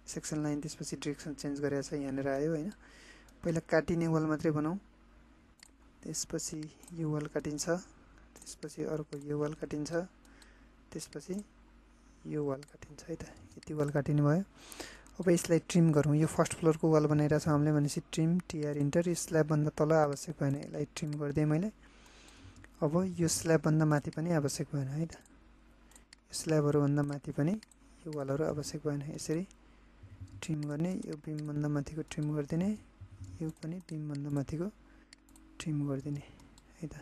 सेक्सन लाइन त्यसपछि डिरेक्सन चेन्ज गरेर छ यहाँनिर आयो हैन। पहिला काटिने वाल मात्रै बनाऊ, त्यसपछि यो वाल काटिन्छ, त्यसपछि अर्को यो वाल काटिन्छ, त्यसपछि यो वाल काटिन्छ है त। यति वाल काटिने भयो। अब यसलाई ट्रिम गरौँ। यो फर्स्ट फ्लोरको वाल बनाइरहेको छ हामीले भनेपछि ट्रिम टिआर इन्टर। यो स्ल्याबभन्दा तल आवश्यक भएन, यसलाई ट्रिम गरिदिएँ मैले। अब यो स्ल्याबभन्दा माथि पनि आवश्यक भएन है त। यो स्ल्याबहरूभन्दा माथि पनि यो वालहरू आवश्यक भएन। यसरी ट्रिम गर्ने, यो बिमभन्दा माथिको ट्रिम गरिदिने, यो पनि बिमभन्दा माथिको ट्रिम गरिदिने है त।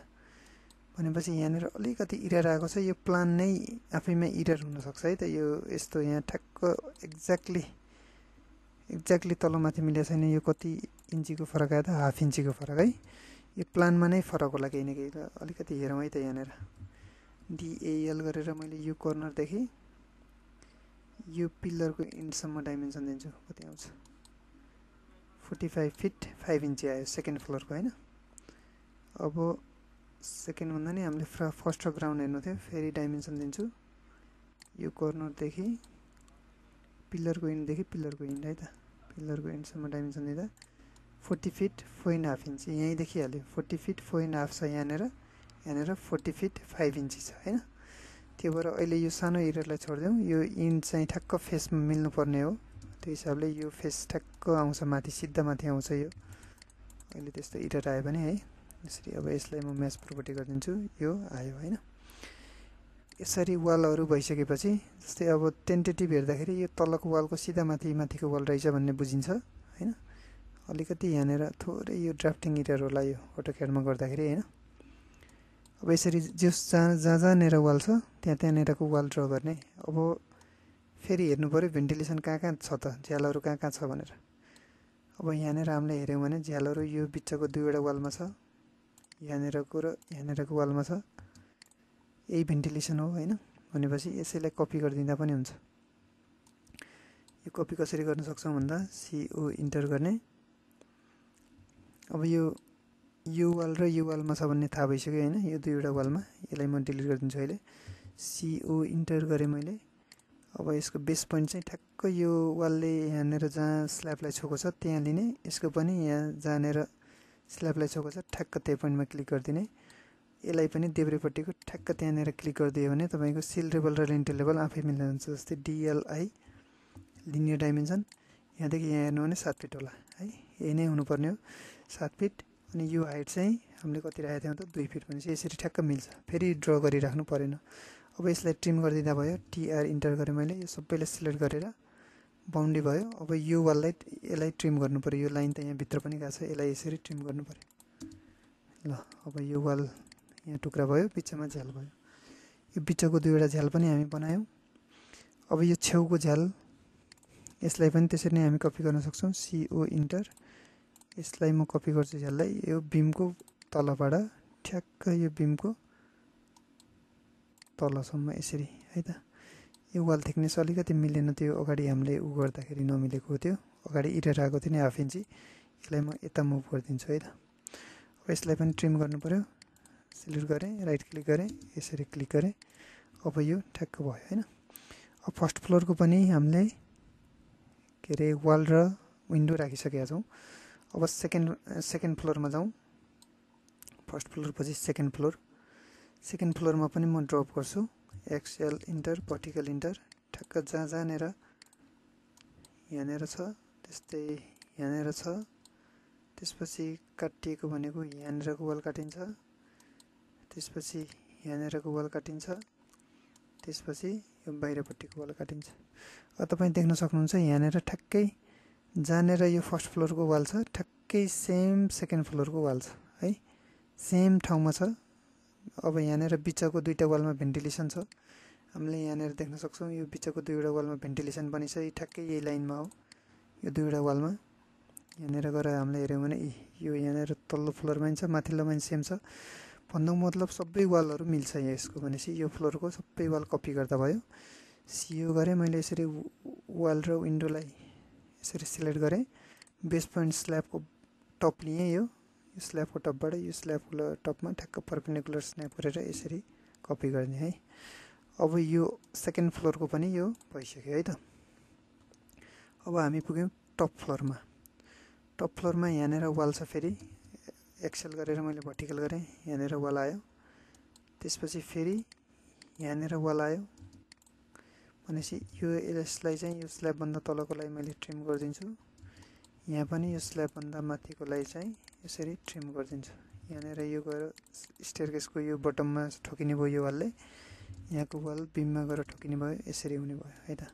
भनेपछि यहाँनिर अलिकति इरर आएको छ। यो प्लान नै आफैमा इरर हुनसक्छ है त। यो यस्तो यहाँ ठ्याक्क एक्ज्याक्टली तलमाथि मिलेको छैन। यो कति इन्चीको फरक आयो त, हाफ इन्चीको फरक है। यो प्लानमा नै फरक होला केही न केही। अलिकति हेरौँ है त। यहाँनिर डिएएल गरेर मैले यो कर्नरदेखि यो पिल्लरको इन्डसम्म डाइमेन्सन दिन्छु। कति आउँछ? 45 फिट 5 इन्ची आयो सेकेन्ड फ्लोरको हैन। अब सेकेन्ड भन्दा नि हामीले फर्स्ट र ग्राउन्ड हेर्नु थियो। फेरि डाइमेन्सन दिन्छु। यो कर्नरदेखि पिल्लरको इन्डदेखि पिल्लरको इन्ड है त। पिल्लरको इन्डसम्म डाइमेन्सन दिँदा 40 फिट 4.5 इन्ची यहीँ देखिहाल्यो। 40 फिट 4.5 छ यहाँनिर, यहाँनिर 40 फिट 5 इन्ची छ हैन। त्यो भएर अहिले यो सानो इररलाई छोडिदिउँ। यो इन्ड चाहिँ ठ्याक्क फेसमा मिल्नुपर्ने हो। त्यो हिसाबले यो फेस ठ्याक्क आउँछ माथि, सिधा माथि आउँछ यो। अहिले त्यस्तो इरर आयो भने है यसरी। अब यसलाई म म्याच प्रोपर्टी गरिदिन्छु। यो आयो हैन। यसरी वालहरू भइसकेपछि जस्तै अब टेन्टेटिभ हेर्दाखेरि यो तलको वालको सिधा माथिको वाल रहेछ भन्ने बुझिन्छ हैन। अलिकति यहाँनिर थोरै यो ड्राफ्टिङ इरर होला यो अटोक्याडमा गर्दाखेरि हैन। अब यसरी जहाँनिर वाल छ त्यहाँनिरको वाल ड्र गर्ने। अब फेरि हेर्नु पर्यो भेन्टिलेसन कहाँ छ त, झ्यालहरू कहाँ छ भनेर। अब यहाँनिर हामीले हेऱ्यौँ भने झ्यालहरू यो बिचको दुईवटा वालमा छ, यहाँनिरको र यहाँनिरको वालमा छ। यही भेन्टिलेसन हो हैन। भनेपछि यसैलाई कपी गरिदिँदा पनि हुन्छ। यो कपी कसरी गर्न सक्छौँ भन्दा CO इन्टर गर्ने। अब यो वाल र यो वालमा छ भन्ने थाहा भइसक्यो हैन। यो दुईवटा वालमा, यसलाई म डिलिट गरिदिन्छु अहिले। CO इन्टर गरेँ मैले। अब यसको बेस पोइन्ट चाहिँ ठ्याक्क यो वालले यहाँनिर जहाँ स्ल्याबलाई छोएको छ त्यहाँ लिने। यसको पनि यहाँ जहाँनिर स्ल्याबलाई छोएको छ ठ्याक्क त्यही पोइन्टमा क्लिक गरिदिने। यसलाई पनि देब्रेपट्टिको ठ्याक्क त्यहाँनिर क्लिक गरिदियो भने तपाईँको सिल लेभल र लिन्टल लेभल आफै मिल्न जान्छ। जस्तै DLI लिनियर डाइमेन्सन यहाँदेखि यहाँ हेर्नु भने 7 फिट होला है। यही नै हुनुपर्ने हो 7 फिट। अनि यो हाइट चाहिँ हामीले कति राखेको थियौँ त 2 फिट भनेपछि यसरी ठ्याक्क मिल्छ। फेरि ड्र गरिराख्नु परेन। अब यसलाई ट्रिम गरिदिँदा भयो। TR इन्टर गरेँ मैले। यो सबैलाई सिलेक्ट गरेर बाउन्ड्री भयो। अब यो वाललाई यसलाई ट्रिम गर्नु पर्यो। यो लाइन त यहाँ भित्र पनि गएको छ, यसलाई यसरी ट्रिम गर्नु पर्यो। ल अब यो वाल यहाँ टुक्रा भयो, बिचमा झ्याल भयो। यो बिचको दुईवटा झ्याल पनि हामी बनायौँ। अब यो छेउको झ्याल यसलाई पनि त्यसरी नै हामी कपी गर्न सक्छौँ। CO enter. यसलाई म कपी गर्छु झ्याललाई। यो बिमको तलबाट ठ्याक्क यो बिमको तलसम्म यसरी है त। यो वाल थिकनेस अलिकति मिलेन, त्यो अगाडि हामीले उ गर्दाखेरि नमिलेको थियो। अगाडि इरर आएको थियो नि हाफ इन्ची। यसलाई म यता मुभ गरिदिन्छु है त। अब यसलाई पनि ट्रिम गर्नु पर्यो। सिलेक्ट गरेँ, राइट क्लिक गरेँ, यसरी क्लिक गरेँ। अब यो ठ्याक्क भयो हैन। अब फर्स्ट फ्लोरको पनि हामीले के अरे वाल र विन्डो राखिसकेका छौँ। अब सेकेन्ड फ्लोरमा जाउँ। फर्स्ट फ्लोर पछि सेकेन्ड फ्लोर। सेकेन्ड फ्लोरमा पनि म ड्रप गर्छु। XL enter, vertical enter. ठ्याक्क जहाँनिर यहाँनिर छ त्यस्तै यहाँनिर छ। त्यसपछि काटिएको भनेको यहाँनिरको वाल काटिन्छ, त्यसपछि यहाँनिरको वाल काटिन्छ, त्यसपछि यो बाहिरपट्टिको वाल काटिन्छ। अब तपाईँ देख्न सक्नुहुन्छ यहाँनिर ठ्याक्कै जहाँनिर यो फर्स्ट फ्लोरको वाल छ ठ्याक्कै सेम सेकेन्ड फ्लोरको वाल छ है। सेम ठाउँमा छ। अब यहाँनिर बिचको दुईवटा वालमा भेन्टिलेसन छ। हामीले यहाँनिर देख्न सक्छौँ यो बिचको दुईवटा वालमा भेन्टिलेसन पनि छ। ठ्याक्कै यही लाइनमा हो यो दुईवटा वालमा। यहाँनिर गएर हामीले हेऱ्यौँ भने यो यहाँनिर तल्लो फ्लोरमा छ, माथिल्लोमा सेम छ। भन्नुको मतलब सबै वालहरू मिल्छ यसको। भनेपछि यो फ्लोरको सबै वाल कपी गर्दा भयो। CO गरेँ मैले यसरी। वाल र विन्डोलाई यसरी सिलेक्ट गरेँ। बेस पोइन्ट स्ल्याबको टप लिएँ। यो स्ल्याबको टपबाट यो स्ल्याबको टपमा ठ्याक्क परपेन्डिकुलर स्न्याप गरेर यसरी कपी गर्ने है। अब यो सेकेन्ड फ्लोरको पनि यो भइसक्यो है त। अब हामी पुग्यौँ टप फ्लोरमा। टप फ्लोरमा यहाँनिर वाल छ, फेरि एक्सेल गरेर मैले भर्टिकल गरेँ, यहाँनिर वाल आयो। त्यसपछि फेरि यहाँनिर वाल आयो भनेपछि यो यसलाई चाहिँ यो स्ल्याबभन्दा तलकोलाई मैले ट्रिम गरिदिन्छु। यहाँ पनि यो स्ल्याबभन्दा माथिकोलाई चाहिँ यसरी ट्रिम गरिदिन्छु। यहाँनिर यो गएर स्टेयरकेसको यो बटममा ठोकिने भयो यो वालले, यहाँको वाल बिममा गएर ठोकिने भयो, यसरी हुने भयो है त।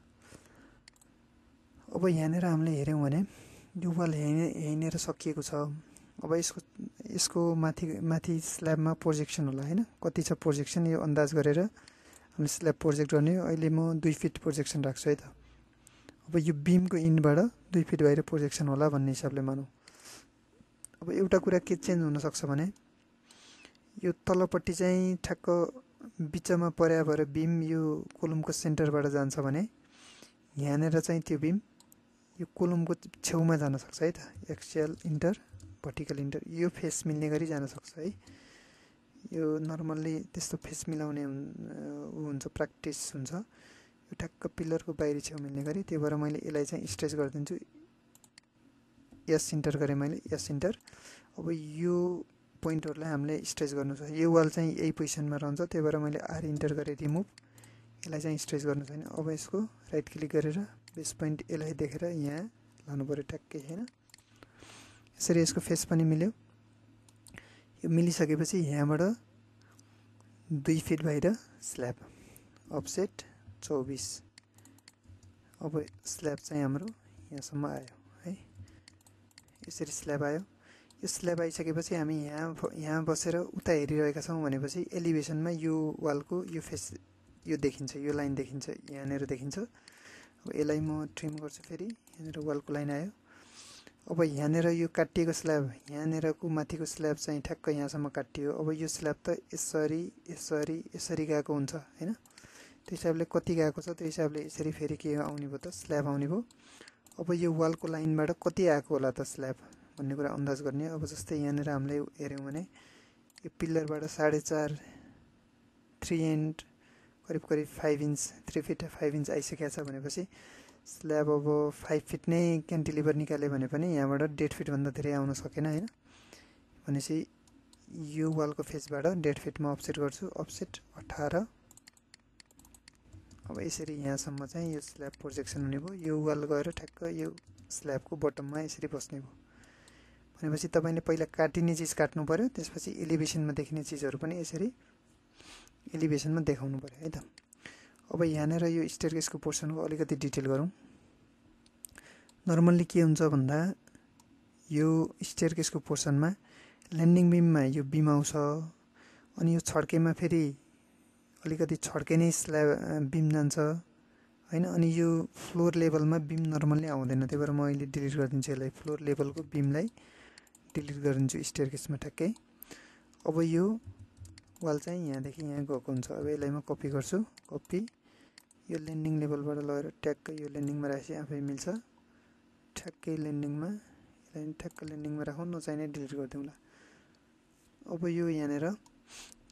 अब यहाँनिर हामीले हेऱ्यौँ भने यो वाल यहीँनिर सकिएको छ। अब यसको माथि स्ल्याबमा प्रोजेक्सन होला हैन, कति छ प्रोजेक्सन यो अन्दाज गरेर हामीले स्ल्याब प्रोजेक्ट गर्ने। अहिले म 2 फिट प्रोजेक्सन राख्छु है त। अब यो बिमको इन्डबाट 2 फिट बाहिर प्रोजेक्सन होला भन्ने हिसाबले मानौँ। अब एउटा कुरा के चेन्ज हुनसक्छ भने यो तलपट्टि चाहिँ ठ्याक्क बिचमा पर्या भएर बिम यो कोलमको सेन्टरबाट जान्छ भने यहाँनिर चाहिँ त्यो बिम यो कोलमको छेउमा जान सक्छ है त। एक्सियल इन्टर, भर्टिकल इन्टर, यो फेस मिल्ने गरी जान सक्छ है। यो नर्मल्ली त्यस्तो फेस मिलाउने हुन्छ, प्र्याक्टिस हुन्छ। यो ठ्याक्क पिलरको बाहिरी छेउ मिल्ने गरी, त्यही भएर मैले यसलाई चाहिँ स्ट्रेच गरिदिन्छु। यस इन्टर गरेँ मैले, यस इन्टर। अब यो पोइन्टहरूलाई हामीले स्ट्रेच गर्नु छ। यो वाल चाहिँ यही पोजिसनमा रहन्छ, त्यही भएर मैले आर इन्टर गरेँ, रिमुभ। यसलाई चाहिँ स्ट्रेच गर्नु छैन। अब यसको राइट क्लिक गरेर बेस पोइन्ट यसलाई देखेर यहाँ लानु पऱ्यो ट्याक्कै हैन। यसरी यसको फेस पनि मिल्यो। यो मिलिसकेपछि यहाँबाट 2 फिट बाहिर स्ल्याब, अफसेट 24। अब स्ल्याब चाहिँ हाम्रो यहाँसम्म आयो है। यसरी स्ल्याब आयो। यो स्ल्याब आइसकेपछि हामी यहाँ बसेर उता हेरिरहेका छौँ भनेपछि एलिभेसनमा यो वालको यो फेस यो देखिन्छ, यो लाइन देखिन्छ, यहाँनिर देखिन्छ। अब यसलाई म ट्रिम गर्छु, फेरि यहाँनिर वालको लाइन आयो। अब यहाँनिर यो काटिएको स्ल्याब, यहाँनिरको माथिको स्ल्याब चाहिँ ठ्याक्क यहाँसम्म काटियो। अब यो स्ल्याब त यसरी यसरी यसरी गएको हुन्छ हैन। त्यो हिसाबले कति गएको छ त्यो हिसाबले यसरी फेरि के आउने भयो त, स्ल्याब आउने भयो। अब यो वालको लाइनबाट कति आएको होला त स्ल्याब भन्ने कुरा अन्दाज गर्ने। अब जस्तै यहाँनिर हामीले हेऱ्यौँ भने यो पिल्लरबाट 4.5 3 एन्ड करिब 5 इन्च, 3 फिट 5 इन्च आइसकेको छ भनेपछि स्ल्याब अब 5 फिट नै क्यान्टिलिभर निकाल्यो भने पनि यहाँबाट 1.5 फिटभन्दा धेरै आउन सकेन हैन। भनेपछि यो वालको फेसबाट 1.5 फिटमा अफसेट गर्छु, अफसेट 18। अब यसरी यहाँसम्म चाहिँ यो स्ल्याब प्रोजेक्सन हुने भयो। यो वाल गएर ठ्याक्क यो स्ल्याबको बटममा यसरी बस्ने भयो। भनेपछि तपाईँले पहिला काटिने चिज काट्नु पर्यो, त्यसपछि एलिभेसनमा देखिने चिजहरू पनि यसरी एलिभेसनमा देखाउनु पर्यो है त। अब यहाँनिर यो स्टेयरकेसको पोर्सनको अलिकति डिटेल गरौँ। नर्मल्ली के हुन्छ भन्दा यो स्टेयरकेसको पोर्सनमा ल्यान्डिङ बिममा यो बिम आउँछ, अनि यो छड्केमा फेरि अलिकति छड्के नै स्ल्याब बिम जान्छ हैन। अनि यो फ्लोर लेभलमा बिम नर्मल्ली आउँदैन, त्यही भएर म अहिले डिलिट गरिदिन्छु यसलाई। फ्लोर लेभलको बिमलाई डिलिट गरिदिन्छु स्टेयरकेसमा ठ्याक्कै। अब यो वाल चाहिँ यहाँदेखि यहाँ गएको हुन्छ। अब यसलाई म कपी गर्छु, कपी, यो ल्यान्डिङ लेभलबाट लगेर ट्याक्क यो ल्यान्डिङमा राखेपछि आफै मिल्छ। ठ्याक्कै ल्यान्डिङमा, यसलाई ठ्याक्क ल्यान्डिङमा राखौँ, नचाहिने डिलिट गरिदिउँला। अब यो यहाँनिर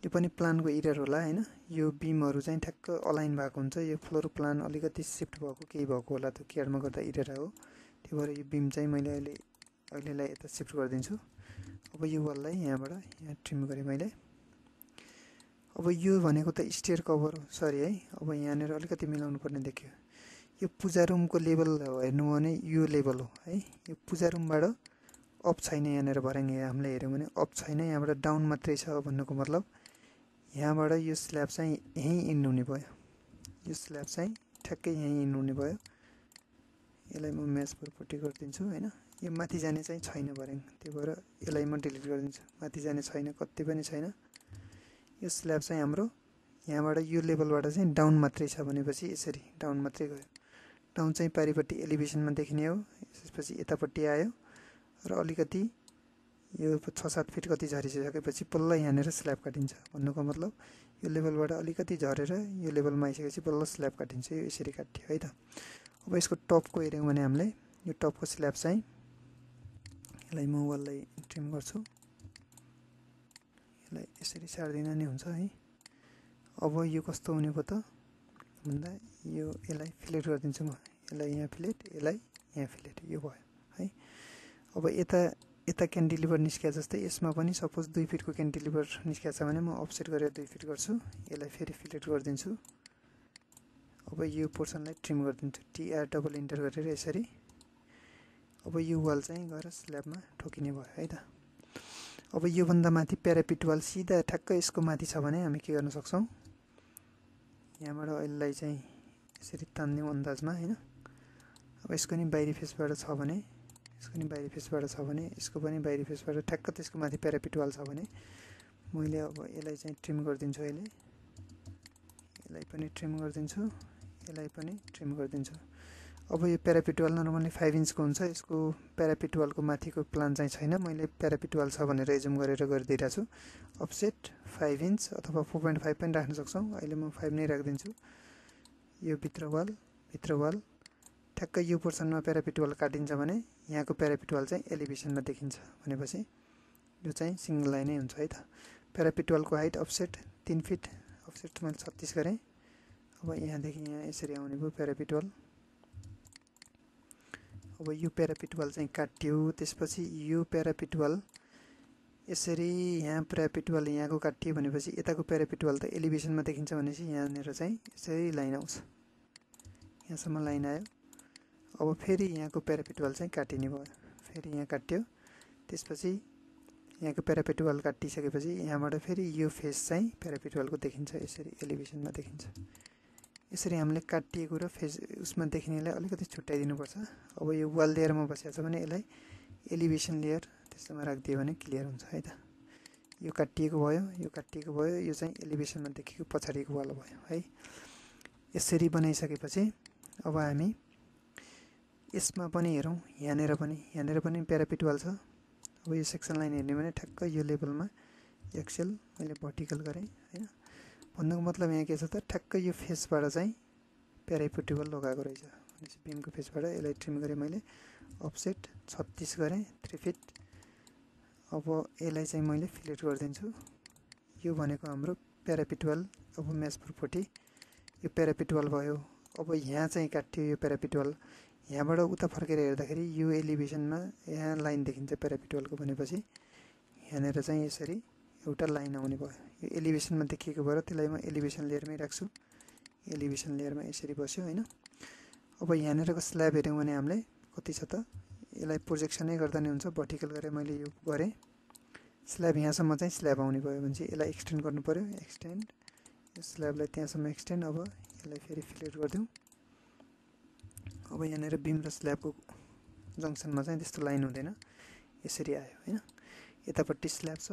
यो पनि प्लानको इरर होला हैन। यो बिमहरू चाहिँ ठ्याक्क अलाइन भएको हुन्छ। यो फ्लोर प्लान अलिकति सिफ्ट भएको केही भएको होला, त्यो केयरमा गर्दा इरर हो। त्यही भएर यो बिम चाहिँ मैले अहिलेलाई यता सिफ्ट गरिदिन्छु। अब यो वाललाई यहाँबाट यहाँ ट्रिम गरेँ मैले। अब यो भनेको त स्टेयर कभर हो, सरी है। अब यहाँनिर अलिकति मिलाउनु पर्ने देखियो। यो पूजा रुमको लेभल हेर्नु भने यो लेभल हो है। यो पूजा रुमबाट अप छैन यहाँनिर भर्याङ, हामीले हेऱ्यौँ भने अप छैन, यहाँबाट डाउन मात्रै छ भन्नुको मतलब यहाँबाट यो स्ल्याब चाहिँ यहीँ इन्ड हुने भयो। यो स्ल्याब चाहिँ ठ्याक्कै यहीँ इन्ड हुने भयो। यसलाई म म्याच फरपट्टि गरिदिन्छु हैन। यो माथि जाने चाहिँ छैन भर्याङ, त्यही भएर यसलाई म डिलिट गरिदिन्छु। माथि जाने छैन, कति पनि छैन। यो स्ल्याब चाहिँ हाम्रो यहाँबाट यो लेभलबाट चाहिँ डाउन मात्रै छ भनेपछि यसरी डाउन मात्रै गयो। डाउन चाहिँ पारिपट्टि एलिभेसनमा देखिने हो। त्यसपछि यतापट्टि आयो र अलिकति यो 6-7 फिट कति झरिसकेपछि बल्ल यहाँनिर स्ल्याब काटिन्छ। भन्नुको मतलब यो लेभलबाट अलिकति झरेर यो लेभलमा आइसकेपछि बल्ल स्ल्याब काटिन्छ। यो यसरी काटियो है त। अब यसको टपको हेऱ्यौँ भने हामीले यो टपको स्ल्याब चाहिँ यसलाई म वाललाई ट्रिम गर्छु, यसलाई यसरी सार्दिन नि हुन्छ है। अब यो कस्तो हुने भयो त भन्दा यो यसलाई फिलेट गरिदिन्छु म। यसलाई यहाँ फिलेट, यसलाई यहाँ फिलेट यो भयो है। अब यता क्यान्टिलिभर निस्किया जस्तै यसमा पनि सपोज 2 फिटको क्यान्टिलिभर निस्किया छ भने म अफसेट गरेर 2 फिट गर्छु, यसलाई फेरि फिलेट गरिदिन्छु। अब यो पोर्सनलाई ट्रिम गरिदिन्छु, टिआर डबल इन्टर गरेर यसरी। अब यो वाल चाहिँ गएर स्ल्याबमा ठोकिने भयो है त। अब योभन्दा माथि प्यारापिट वाल सिधा ठ्याक्क यसको माथि छ भने हामी के गर्न सक्छौँ, यहाँबाट यसलाई चाहिँ यसरी तान्दिउँ अन्दाजमा हैन। अब यसको नि बाहिरी फेसबाट छ भने, यसको नि बाहिरी फेसबाट छ भने, यसको पनि बाहिरी फेसबाट ठ्याक्क त्यसको माथि प्यारापिट वाल छ भने मैले अब यसलाई चाहिँ ट्रिम गरिदिन्छु, यसलाई पनि ट्रिम गरिदिन्छु, यसलाई पनि ट्रिम गरिदिन्छु। अब यो प्यारापिट वाल नर्मली 5 इन्चको हुन्छ, यसको प्यारापिट वालको माथिको प्लान चाहिँ छैन, मैले प्यारापिट वाल छ भनेर एजुम गरेर गरिदिइरहेको छु। अफसेट 5 इन्च अथवा 4.5 पनि राख्न सक्छौँ, अहिले म 5 नै राखिदिन्छु। यो भित्र वाल ठ्याक्क यो पोर्सनमा प्यारापिट वाल काटिन्छ भने यहाँको प्यारापिट वाल चाहिँ एलिभेसनमा देखिन्छ भनेपछि यो चाहिँ सिंगल लाइनै हुन्छ है त। प्यारापिट वालको हाइट अफसेट 3 फिट, अफसेट मैले 36 गरेँ। अब यहाँदेखि यहाँ यसरी आउने भयो प्यारापिट वाल। अब यो प्यारापिट वाल चाहिँ काटियो, त्यसपछि यो प्यारापिट वाल यसरी यहाँ प्यारापिट वाल यहाँको काटियो भनेपछि यताको प्यारापिट वाल त एलिभेसनमा देखिन्छ भनेपछि यहाँनिर चाहिँ यसरी लाइन आउँछ, यहाँसम्म लाइन आयो। अब फेरि यहाँको प्यारापिट वाल चाहिँ काटिने भयो, फेरि यहाँ काट्यो, त्यसपछि यहाँको प्यारापिट वाल काटिसकेपछि यहाँबाट फेरि यो फेस चाहिँ प्यारापिट वालको देखिन्छ, यसरी एलिभेसनमा देखिन्छ। यसरी हामीले काटिएको र फेस उसमा देखिनेलाई अलिकति छुट्याइदिनुपर्छ। अब यो वाल लेयरमा बसेको छ भने यसलाई एलिभेसन लेयर त्यस्तोमा राखिदियो भने क्लियर हुन्छ है त। यो काटिएको भयो, यो काटिएको भयो, यो चाहिँ एलिभेसनमा देखेको पछाडिको वाल भयो है। यसरी बनाइसकेपछि अब हामी यसमा पनि हेरौँ, यहाँनिर पनि प्यारापिट वाल छ। अब यो सेक्सन लाइन हेर्ने भने ठ्याक्क यो लेभलमा एक्सेल मैले भर्टिकल गरेँ हैन। भन्नुको मतलब यहाँ के छ त, ठ्याक्क यो फेसबाट चाहिँ प्यारापिट वाल लगाएको रहेछ भनेपछि बिमको फेसबाट यसलाई ट्रिम गरेँ मैले, अफसेट 36 गरेँ 3 फिट। अब यसलाई चाहिँ मैले फिलेट गरिदिन्छु। यो भनेको हाम्रो प्यारापिट वाल, अब म्याच प्रोपर्टी यो प्यारापिट वाल भयो। अब यहाँ चाहिँ काटियो यो प्यारापिट वाल, यहाँबाट उता फर्केर हेर्दाखेरि यो एलिभेसनमा यहाँ लाइन देखिन्छ प्यारापिट वालको भनेपछि यहाँनिर चाहिँ यसरी एउटा लाइन आउने भयो। यो एलिभेसनमा देखिएको भएर त्यसलाई म एलिभेसन लेयरमै राख्छु, एलिभेसन लेयरमा यसरी बस्यो हैन। अब यहाँनिरको स्ल्याब हेऱ्यौँ भने हामीले कति छ त, यसलाई प्रोजेक्सनै गर्दा नै हुन्छ, भर्टिकल गरेर मैले यो गरेँ। स्ल्याब यहाँसम्म चाहिँ स्ल्याब आउने भयो भने चाहिँ यसलाई एक्सटेन्ड गर्नु पर्यो, एक्सटेन्ड, यो स्ल्याबलाई त्यहाँसम्म एक्सटेन्ड। अब यसलाई फेरि फिलेट गरिदिउँ। अब यहाँनिर बिम र स्ल्याबको जङ्सनमा चाहिँ त्यस्तो लाइन हुँदैन, यसरी आयो हैन। यतापट्टि स्ल्याब छ।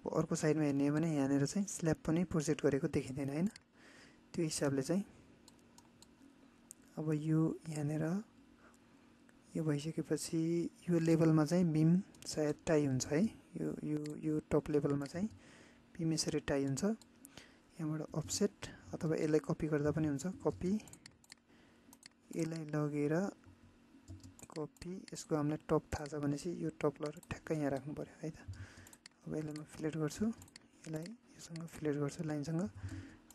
अब अर्को साइडमा हेर्ने हो भने यहाँनिर चाहिँ स्ल्याब पनि प्रोजेक्ट गरेको देखिँदैन हैन। त्यो हिसाबले चाहिँ अब यो यहाँनिर यो भइसकेपछि यो लेभलमा चाहिँ बिम सायद टाई हुन्छ है। यो टप लेभलमा चाहिँ बिम यसरी टाई हुन्छ। यहाँबाट अफसेट अथवा यसलाई कपी गर्दा पनि हुन्छ, कपी, यसलाई लगेर कपी, यसको हामीलाई टप थाहा छ भनेपछि यो टप लगेर ठ्याक्क यहाँ राख्नु पर्यो है त। अब यसलाई म फिलेट गर्छु, यसलाई योसँग फिलेट गर्छु लाइनसँग।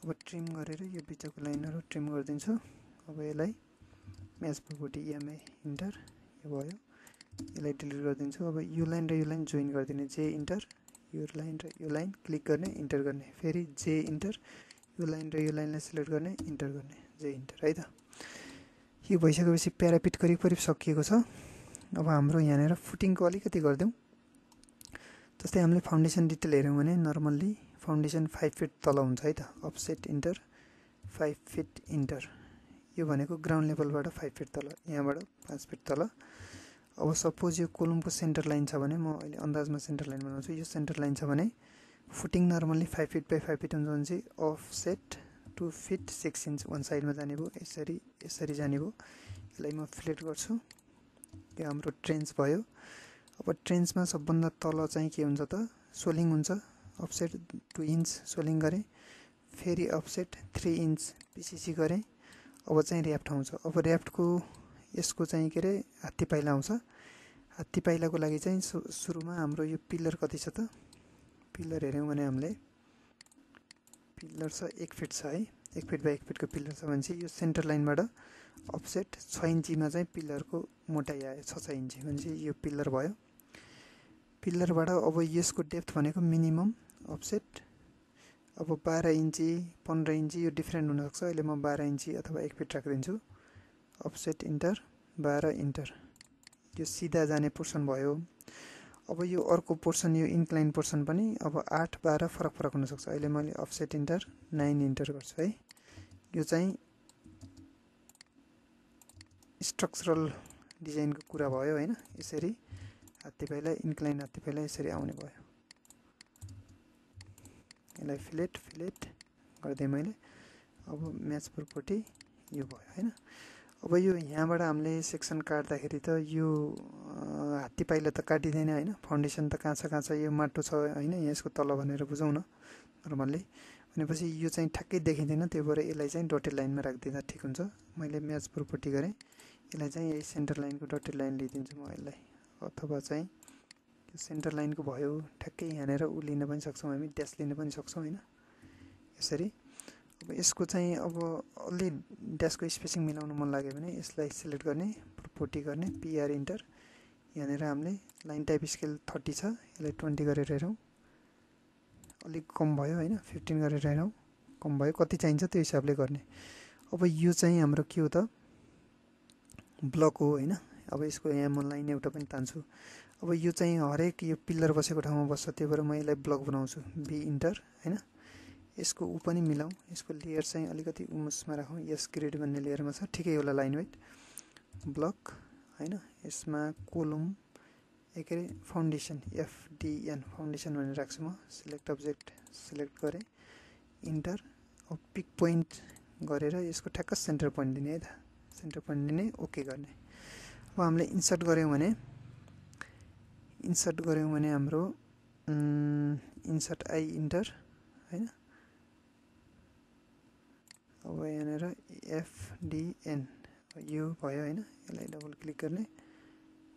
अब ट्रिम गरेर यो बिचको लाइनहरू ट्रिम गरिदिन्छु। अब यसलाई म्याच प्रोपर्टी इएमआई इन्टर, यो भयो, यसलाई डिलिट गरिदिन्छु। अब यो लाइन र यो लाइन जोइन गरिदिने, जे इन्टर, यो लाइन र यो लाइन क्लिक गर्ने, इन्टर गर्ने, फेरि जे इन्टर, यो लाइन र यो लाइनलाई सिलेक्ट गर्ने, इन्टर गर्ने, जे इन्टर है त। यो भइसकेपछि प्यारापिट करिब सकिएको छ। अब हाम्रो यहाँनिर फुटिङको अलिकति गरिदिउँ। जस्तै हामीले फाउन्डेसन डिटेल हेऱ्यौँ भने नर्मल्ली फाउन्डेसन 5 फिट तल हुन्छ है त। अफसेट इन्टर 5 फिट इन्टर, यो भनेको ग्राउन्ड लेभलबाट 5 फिट तल, यहाँबाट 5 फिट तल। अब सपोज यो कोलमको सेन्टर लाइन छ भने, म अहिले अन्दाजमा सेन्टर लाइन बनाउँछु, यो सेन्टर लाइन छ भने footing normally 5 fit by 5 fit हुन्छ भने चाहिँ अफसेट 2 फिट 6 इन्च वान साइडमा जाने भयो, यसरी जाने भयो। यसलाई म फिलेट गर्छु। यो हाम्रो ट्रेन्च भयो। अब ट्रेन्चमा सबभन्दा तल चाहिँ के हुन्छ त, सोलिङ हुन्छ। अफसेट 2 इन्च सोलिङ गरेँ, फेरि अफसेट 3 इन्च पिसिसी गरेँ। अब चाहिँ ऱ्याफ्ट आउँछ। अब ऱ्याफ्टको यसको चाहिँ के अरे हात्ती पाइला आउँछ। हात्ती पाइलाको लागि चाहिँ सुरुमा हाम्रो यो पिलर कति छ त, पिलर हेऱ्यौँ भने हामीले पिलर छ 1 फिट छ है। 1 फिट बाइ 1 फिटको पिलर छ भने चाहिँ यो सेन्टर लाइनबाट अफसेट 6 इन्चीमा चाहिँ पिलरको मोटाइ आयो 6 इन्ची भने यो पिलर भयो। पिलरबाट अब यसको डेप्थ भनेको मिनिमम अफसेट अब 12 इन्ची 15 इन्ची यो डिफ्रेन्ट हुनसक्छ। अहिले म 12 इन्ची अथवा 1 फिट राखिदिन्छु। अफसेट इन्टर 12 इन्टर यो सिधा जाने पोर्सन भयो। अब यो अर्को पोर्सन यो इन्क्लाइन पोर्सन पनि अब 8 12 फरक फरक हुनसक्छ। अहिले मैले अफसेट इन्टर 9 इन्टर गर्छु है। यो चाहिँ स्ट्रक्चरल डिजाइनको कुरा भयो हैन। यसरी हात्ती पाइला इन्क्लाइन हात्ती पाइला यसरी आउने भयो। यसलाई फिलेट फिलेट गर्दै मैले अब म्याच प्रोपर्टी यो भयो हैन। अब यो यहाँबाट हामीले सेक्सन काट्दाखेरि त यो हात्ती पाइला त काटिदैन हैन। फाउन्डेसन त कहाँ छ यो माटो छ हैन। यसको तल भनेर बुझौँ न नर्मल्ली। भनेपछि यो चाहिँ ठ्याक्कै देखिँदैन, त्यही भएर यसलाई चाहिँ डटेड लाइनमा राखिदिँदा ठिक हुन्छ। मैले म्याच प्रोपर्टी गरेँ, यसलाई चाहिँ यही सेन्टर लाइनको डटेड लाइन लिइदिन्छु म यसलाई। अथवा चाहिँ यो सेन्टर लाइनको भयो ठ्याक्कै यहाँनिर उ लिन पनि सक्छौँ हामी, ड्यास लिन पनि सक्छौँ हैन यसरी। अब यसको चाहिँ अब अलि ड्यासको स्पेसिङ मिलाउन मन लाग्यो भने यसलाई सिलेक्ट गर्ने, प्रोपर्टी गर्ने, पिआर इन्टर। यहाँनिर हामीले लाइन टाइप स्केल 30 छ, यसलाई 20 गरेर हेरौँ। अलिक कम भयो हैन, 15 गरेर हेरौँ। कम भयो, कति चाहिन्छ त्यो हिसाबले गर्ने। अब यो चाहिँ हाम्रो के हो त ब्लक हो हैन। अब यसको यहाँ म लाइन एउटा पनि तान्छु। अब यो चाहिँ हरेक यो पिलर बसेको ठाउँमा बस्छ, त्यही भएर म यसलाई ब्लक बनाउँछु, बी इन्टर हैन। यसको उ पनि मिलाउँ, यसको लेयर चाहिँ अलिकति उमसमा राखौँ। यस ग्रिड भन्ने लेयरमा छ, ठिकै होला लाइन वेट ब्लक हैन। यसमा कोलम के अरे फाउन्डेसन एफडीएन फाउन्डेसन भनेर राख्छु म। सिलेक्ट अब्जेक्ट सिलेक्ट गरेँ, इन्टर। अब पिक पोइन्ट गरेर यसको ठ्याक्क सेन्टर पोइन्ट दिने है त, सेन्टर पोइन्ट दिने, ओके गर्ने। अब हामीले इन्सर्ट गऱ्यौँ भने हाम्रो इन्सर्ट आई इन्टर हैन। अब यहाँनिर एफडीएन यो भयो हैन। यसलाई डबल क्लिक गर्ने,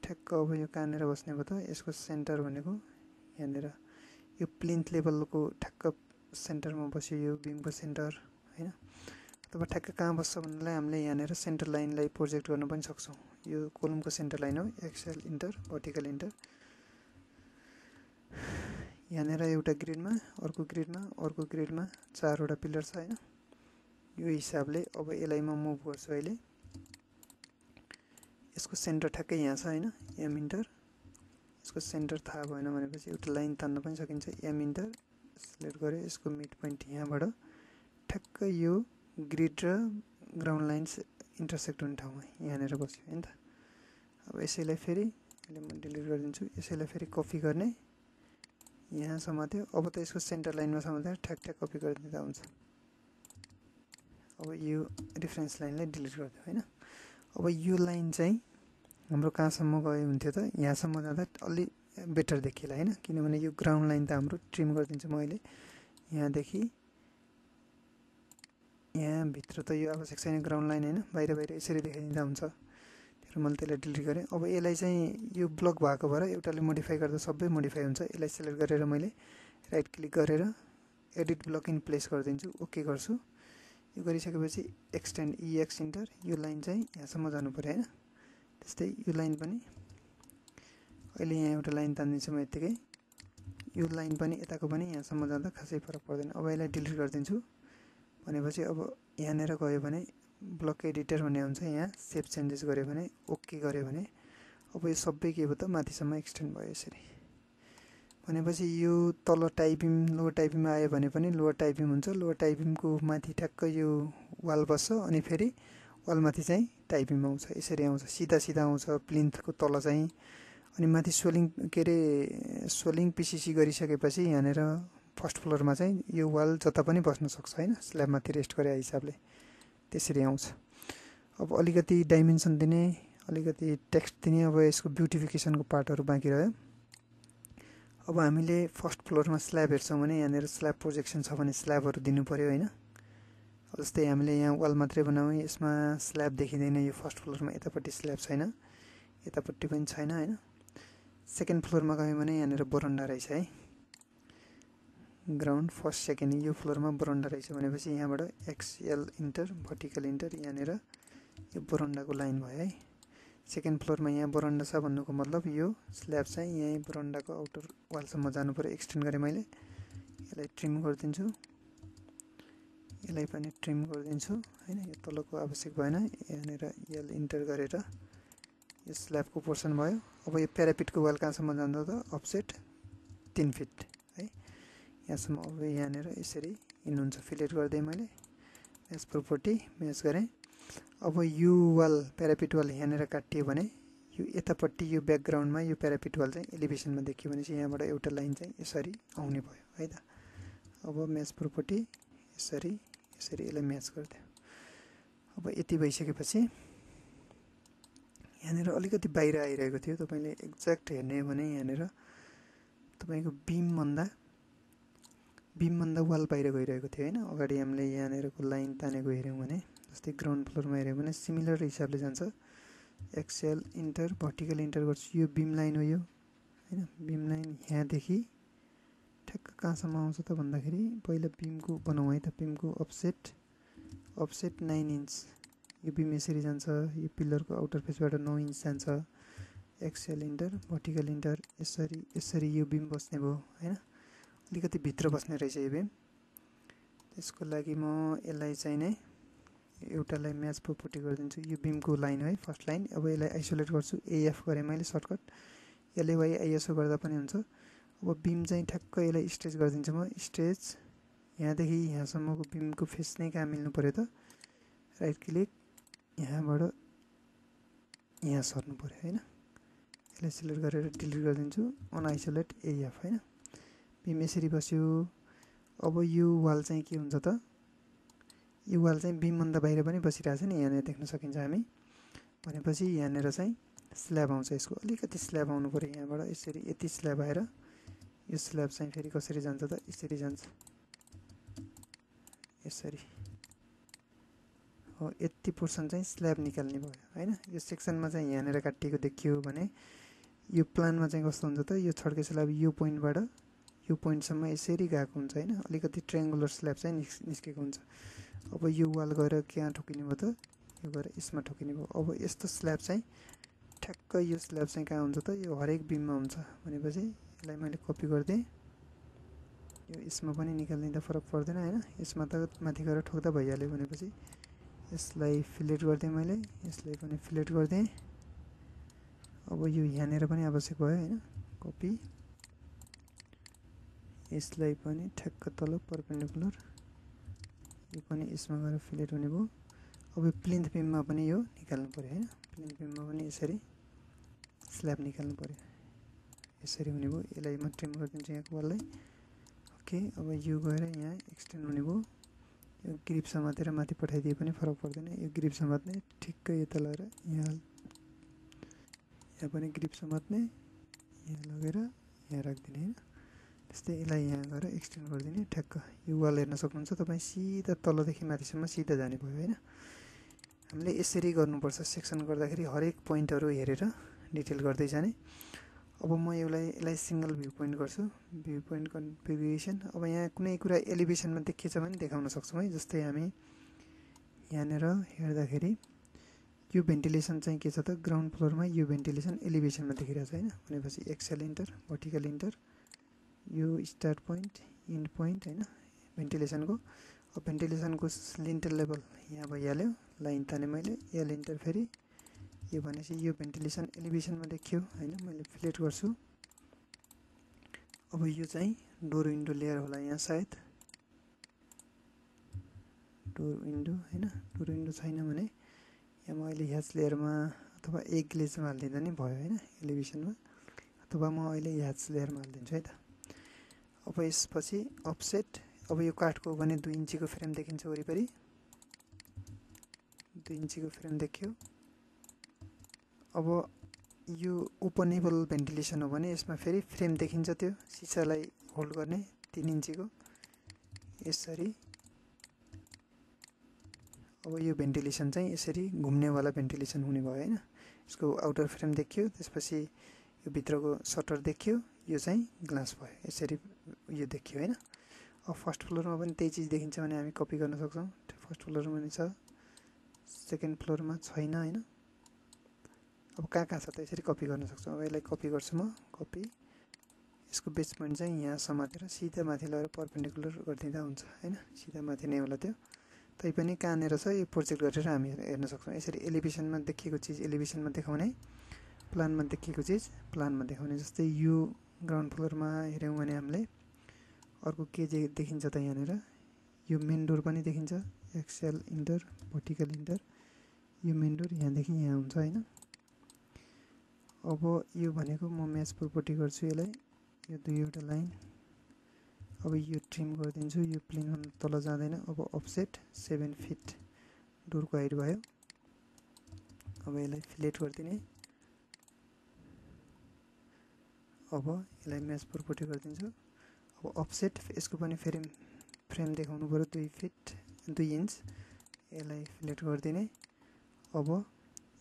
ठ्याक्क अब यो कहाँनिर बस्ने भयो त। यसको सेन्टर भनेको यहाँनिर यो प्लिन्थ लेभलको ठ्याक्क सेन्टरमा बस्यो, यो बिमको सेन्टर हैन। अथवा ठ्याक्क कहाँ बस्छ भन्नेलाई हामीले यहाँनिर सेन्टर लाइनलाई प्रोजेक्ट गर्न पनि सक्छौँ। यो कोलमको सेन्टर लाइन हो, एक्सेल इन्टर भर्टिकल इन्टर। यहाँनिर एउटा ग्रिडमा अर्को ग्रिडमा 4 वटा पिलर छ हैन। यो हिसाबले अब यसलाई म मुभ गर्छु अहिले। यसको सेन्टर ठ्याक्कै यहाँ छ हैन, एम इन्टर। यसको सेन्टर थाहा भएन भनेपछि एउटा लाइन तान्न पनि सकिन्छ, एम इन्टर सिलेक्ट गरे। यसको मिड पोइन्ट यहाँबाट ठ्याक्क यो ग्रिड र ग्राउन्ड लाइन्स इन्टरसेक्ट हुने ठाउँमा यहाँनिर बस्यो हैन त। अब यसैलाई फेरि अहिले म डिलिट गरिदिन्छु। यसैलाई फेरि कपी गर्ने, यहाँ समात्यो। अब त यसको सेन्टर लाइनमा समातेर ठ्याक कपी गरिदिँदा हुन्छ। अब यो रेफरेन्स लाइनलाई डिलिट गरिदियो हैन। अब यो लाइन चाहिँ हाम्रो कहाँसम्म गयो हुन्थ्यो त, यहाँसम्म जाँदा अलि बेटर देखिएला हैन। किनभने यो ग्राउन्ड लाइन त हाम्रो ट्रिम गरिदिन्छु म अहिले। यहाँदेखि यहाँ भित्र त यो आवश्यक छैन ग्राउन्ड लाइन हैन, बाहिर यसरी देखाइदिँदा हुन्छ। त्यही मैले त्यसलाई डिलिट गरेँ। अब यसलाई चाहिँ यो ब्लक भएको भएर एउटाले मोडिफाई गर्दा सबै मोडिफाई हुन्छ। यसलाई सिलेक्ट गरेर मैले राइट क्लिक गरेर एडिट ब्लक इन प्लेस गरिदिन्छु, ओके गर्छु। यो गरिसकेपछि एक्सटेन्ड इएक्स इन्टर। यो लाइन चाहिँ यहाँसम्म जानु पर्यो हैन। त्यस्तै यो लाइन पनि अहिले यहाँ एउटा लाइन तान्दिन्छु म यतिकै। यो लाइन पनि यताको पनि यहाँसम्म जाँदा खासै फरक पर्दैन। अब यसलाई डिलिट गरिदिन्छु भनेपछि अब यहाँनिर गयो भने ब्लक एडिटर भन्ने हुन्छ। यहाँ सेप चेन्जेस गऱ्यो भने, ओके गऱ्यो भने अब यो सबै के भयो त माथिसम्म एक्सटेन्ड भयो यसरी। भनेपछि यो तल टाइपिङ लोवर टाइपिङमा आयो भने पनि लोवर टाइपिङ हुन्छ। लोवर टाइपिङको माथि ठ्याक्क यो वाल बस्छ, अनि फेरि वालमाथि चाहिँ टाइपिङमा आउँछ। यसरी आउँछ, सिधा आउँछ प्लिन्थको तल चाहिँ। अनि माथि सोलिङ पिसिसी गरिसकेपछि यहाँनिर फर्स्ट फ्लोरमा चाहिँ यो वाल जता पनि बस्न सक्छ हैन, स्ल्याबमाथि रेस्ट गरे हिसाबले त्यसरी आउँछ। अब अलिकति डाइमेन्सन दिने, अलिकति टेक्स्ट दिने, अब यसको ब्युटिफिकेसनको पार्टहरू बाँकी रह्यो। अब हामीले फर्स्ट फ्लोरमा स्ल्याब हेर्छौँ भने यहाँनिर स्ल्याब प्रोजेक्सन छ भने स्ल्याबहरू दिनु पर्यो हैन। जस्तै हामीले यहाँ वाल मात्रै बनाऊँ, यसमा स्ल्याब देखिँदैन। यो फर्स्ट फ्लोरमा यतापट्टि स्ल्याब छैन, यतापट्टि पनि छैन हैन। सेकेन्ड फ्लोरमा गयो भने यहाँनिर बरन्डा रहेछ है। ग्राउन्ड फर्स्ट सेकेन्ड यो फ्लोरमा बरन्डा रहेछ भनेपछि यहाँबाट एक्सएल इन्टर भर्टिकल इन्टर यहाँनिर यो बरन्डाको लाइन भयो है। सेकेन्ड फ्लोरमा यहाँ बरन्डा छ भन्नुको मतलब यो स्ल्याब चाहिँ यहीँ बरन्डाको आउटर वालसम्म जानु पर्यो। एक्सटेन्ड गरेँ मैले, यसलाई ट्रिम गरिदिन्छु, यसलाई पनि ट्रिम गरिदिन्छु हैन। यो तलको आवश्यक भएन, यहाँनिर एल इन्टर गरेर यो स्ल्याबको पोर्सन भयो। अब यो प्यारापिटको वाल कहाँसम्म जान्छ त अफसेट 3 फिट है यहाँसम्म। अब यहाँनिर यसरी इन हुन्छ, फिलेट गर्दै मैले म्याच प्रोपर्टी म्याच गरेँ। अब यो वाल प्यारापिट वाल यहाँनिर काटियो भने यो यतापट्टि यो ब्याकग्राउन्डमा यो प्यारापिट वाल चाहिँ एलिभेसनमा देखियो भने चाहिँ यहाँबाट एउटा लाइन चाहिँ यसरी आउने भयो है त। अब म्याच प्रोपर्टी यसरी यसरी यसलाई म्याच गरिदियो। अब यति भइसकेपछि यहाँनिर अलिकति बाहिर आइरहेको थियो, तपाईँले एक्ज्याक्ट हेर्ने हो भने यहाँनिर तपाईँको बिमभन्दा वाल बाहिर गइरहेको थियो हैन। अगाडि हामीले यहाँनिरको लाइन तानेको हेऱ्यौँ भने जस्तै ग्राउन्ड फ्लोरमा हेऱ्यौँ भने सिमिलर हिसाबले जान्छ। एक्सएल इन्टर भर्टिकल इन्टर गर्छु, यो बिम लाइन हो यो हैन। बिम लाइन यहाँदेखि ठ्याक्क कहाँसम्म आउँछ त भन्दाखेरि पहिला बिमको बनाउँ है त। बिमको अफसेट 9 इन्च, यो बिम यसरी जान्छ, यो पिलरको आउटर फेसबाट 9 इन्च जान्छ। एक्सएल इन्टर भर्टिकल इन्टर यसरी यसरी यो बिम बस्ने भयो हैन। अलिकति भित्र बस्ने रहेछ यो बिम। त्यसको लागि म यसलाई चाहिँ नै एउटालाई म्याच प्रोपर्टी गरिदिन्छु। यो बिमको लाइन है फर्स्ट लाइन। अब यसलाई आइसोलेट गर्छु, एएफ गरेँ मैले सर्टकट, एलएवाई आइएसओ गर्दा पनि हुन्छ। अब बिम चाहिँ ठ्याक्क यसलाई स्ट्रेच गरिदिन्छु म, स्ट्रेच यहाँदेखि यहाँसम्मको बिमको फेस नै कहाँ मिल्नु पर्यो त, राइट क्लिक यहाँबाट यहाँ सर्नु पर्यो हैन। यसलाई सिलेक्ट गरेर डिलिट गरिदिन्छु, अनआइसोलेट एएफ हैन। बिम यसरी बस्यो। अब यो वाल चाहिँ के हुन्छ त, यो वाल चाहिँ बिमभन्दा बाहिर पनि बसिरहेछ नि, यहाँनिर देख्न सकिन्छ हामी। भनेपछि यहाँनिर चाहिँ स्ल्याब आउँछ, यसको अलिकति स्ल्याब आउनु पर्यो यहाँबाट यसरी यति स्ल्याब आएर यो स्ल्याब चाहिँ फेरि कसरी जान्छ त, यसरी जान्छ यसरी। हो यति पोर्सन चाहिँ स्ल्याब निकाल्ने भयो हैन। यो सेक्सनमा चाहिँ यहाँनिर काटिएको देखियो भने यो प्लानमा चाहिँ कस्तो हुन्छ त, यो छड्के स्ल्याब यो पोइन्टबाट यो पोइन्टसम्म यसरी गएको हुन्छ हैन। अलिकति ट्रायङ्गुलर स्ल्याब चाहिँ निस्केको हुन्छ। अब यो वाल गएर कहाँ ठोकिने भयो त, यो गएर यसमा ठोकिने भयो। अब यस्तो स्ल्याब चाहिँ ठ्याक्क यो स्ल्याब चाहिँ कहाँ हुन्छ त, यो हरेक बिममा हुन्छ। भनेपछि यसलाई मैले कपी गरिदिएँ, यो यसमा पनि निकालिदिँदा फरक पर्दैन हैन। यसमा त माथि गएर ठोक्दा भइहाल्यो। भनेपछि यसलाई फिलेट गरिदिएँ मैले, यसलाई पनि फिलेट गरिदिएँ। अब यो यहाँनिर पनि आवश्यक भयो हैन, कपी, यसलाई पनि ठ्याक्क तल परपेन्डिकुलर, यो पनि यसमा गएर फिलेट हुने भयो। अब यो प्लिन्थ बिममा पनि यो निकाल्नु पर्यो हैन। प्लिन्थ बिममा पनि यसरी स्ल्याब निकाल्नु पर्यो, यसरी हुने भयो। यसलाई म ट्रिम गरिदिन्छु यहाँको वाललाई। ओके, अब यो गएर यहाँ एक्सटेन्ड हुने भयो। यो ग्रिप समातेर माथि पठाइदिए पनि फरक पर्दैन। यो ग्रिप समात्ने ठिक्कै यता लगेर यहाँ पनि ग्रिप समात्ने, यहाँ लगेर यहाँ राखिदिने हैन। त्यस्तै यसलाई यहाँ गएर एक्सटेन्ड गरिदिने ठ्याक्क। यो वाल हेर्न सक्नुहुन्छ तपाईँ, सिधा तलदेखि माथिसम्म सिधा जाने भयो हैन। हामीले यसरी गर्नुपर्छ सेक्सन गर्दाखेरि, हरेक पोइन्टहरू हेरेर डिटेल गर्दै जाने। अब म यसलाई सिंगल भ्यू पोइन्ट गर्छु, भ्यू पोइन्ट कन्फिगरेसन। अब यहाँ कुनै कुरा एलिभेसनमा देखिएछ भने देखाउन सक्छौँ है। जस्तै हामी यहाँनिर हेर्दाखेरि यो भेन्टिलेसन चाहिँ के छ त, ग्राउन्ड फ्लोरमा यो भेन्टिलेसन एलिभेसनमा देखिरहेछ हैन। भनेपछि एक्सएल इन्टर भर्टिकल इन्टर, यो स्टार्ट पोइन्ट इन्ड पोइन्ट हैन भेन्टिलेसनको। अब भेन्टिलेसनको लिन्टल लेभल यहाँ भइहाल्यो, लाइन ताने मैले, एल इन्टर फेरि यो भनेपछि यो भेन्टिलेसन एलिभेसनमा देखियो हैन। मैले फिलेट गर्छु। अब यो चाहिँ डोर विन्डो लेयर होला यहाँ सायद, डोर विन्डो हैन। डोर विन्डो छैन भने यहाँ म अहिले ह्याच लेयरमा अथवा एक ग्लेजमा हालिदिँदा नि भयो हैन, एलिभेसनमा। अथवा म अहिले ह्याच लेयरमा हालिदिन्छु है त। अब यसपछि अफसेट, अब यो काठको भने 2 इन्चीको फ्रेम देखिन्छ वरिपरि, 2 इन्चीको फ्रेम देखियो। अब यो ओपनेबल भेन्टिलेसन हो भने यसमा फेरि फ्रेम देखिन्छ, त्यो सिसालाई होल्ड गर्ने 3 इन्चीको यसरी। अब यो भेन्टिलेसन चाहिँ यसरी घुम्नेवाला भेन्टिलेसन हुने भयो हैन। यसको आउटर फ्रेम देखियो, त्यसपछि यो भित्रको सटर देखियो, यो चाहिँ ग्लास भयो, यसरी यो देखियो हैन। अब फर्स्ट फ्लोरमा पनि त्यही चिज देखिन्छ भने हामी कपी गर्न सक्छौँ। फर्स्ट फ्लोरमा पनि छ, सेकेन्ड फ्लोरमा छैन हैन। अब कहाँ छ त यसरी कपी गर्न सक्छौँ। अब यसलाई कपी गर्छु म, कपी, यसको बेस पोइन्ट चाहिँ यहाँ समातेर सिधा माथि लगेर परपेन्डिकुलर गरिदिँदा हुन्छ हैन। सिधा माथि नै होला त्यो, तैपनि कहाँनिर छ यो प्रोजेक्ट गरेर हामी हेर्न सक्छौँ। यसरी एलिभेसनमा देखिएको चिज एलिभेसनमा देखाउने, प्लानमा देखिएको चिज प्लानमा देखाउने। जस्तै यो ग्राउन्ड फ्लोरमा हेऱ्यौँ भने हामीले अर्को के देखिन्छ त यहाँनिर, यो मेन डोर पनि देखिन्छ, एक्सेल इन्टर भर्टिकल इन्टर, यो मेन डोर यहाँदेखि यहाँ हुन्छ हैन। अब यो भनेको म म्याच प्रोपर्टी गर्छु यसलाई, यो दुईवटा लाइन। अब यो ट्रिम गरिदिन्छु, यो प्लेन तल जाँदैन। अब अफसेट 7 फिट डोरको हाइट भयो। अब यसलाई फिलेट गरिदिने। अब यसलाई म्याच प्रोपर्टी गरिदिन्छु। अब अफसेट यसको पनि फेरि फ्रेम देखाउनु पर्यो 2 फिट 2 इन्च, यसलाई फिलेट गरिदिने। अब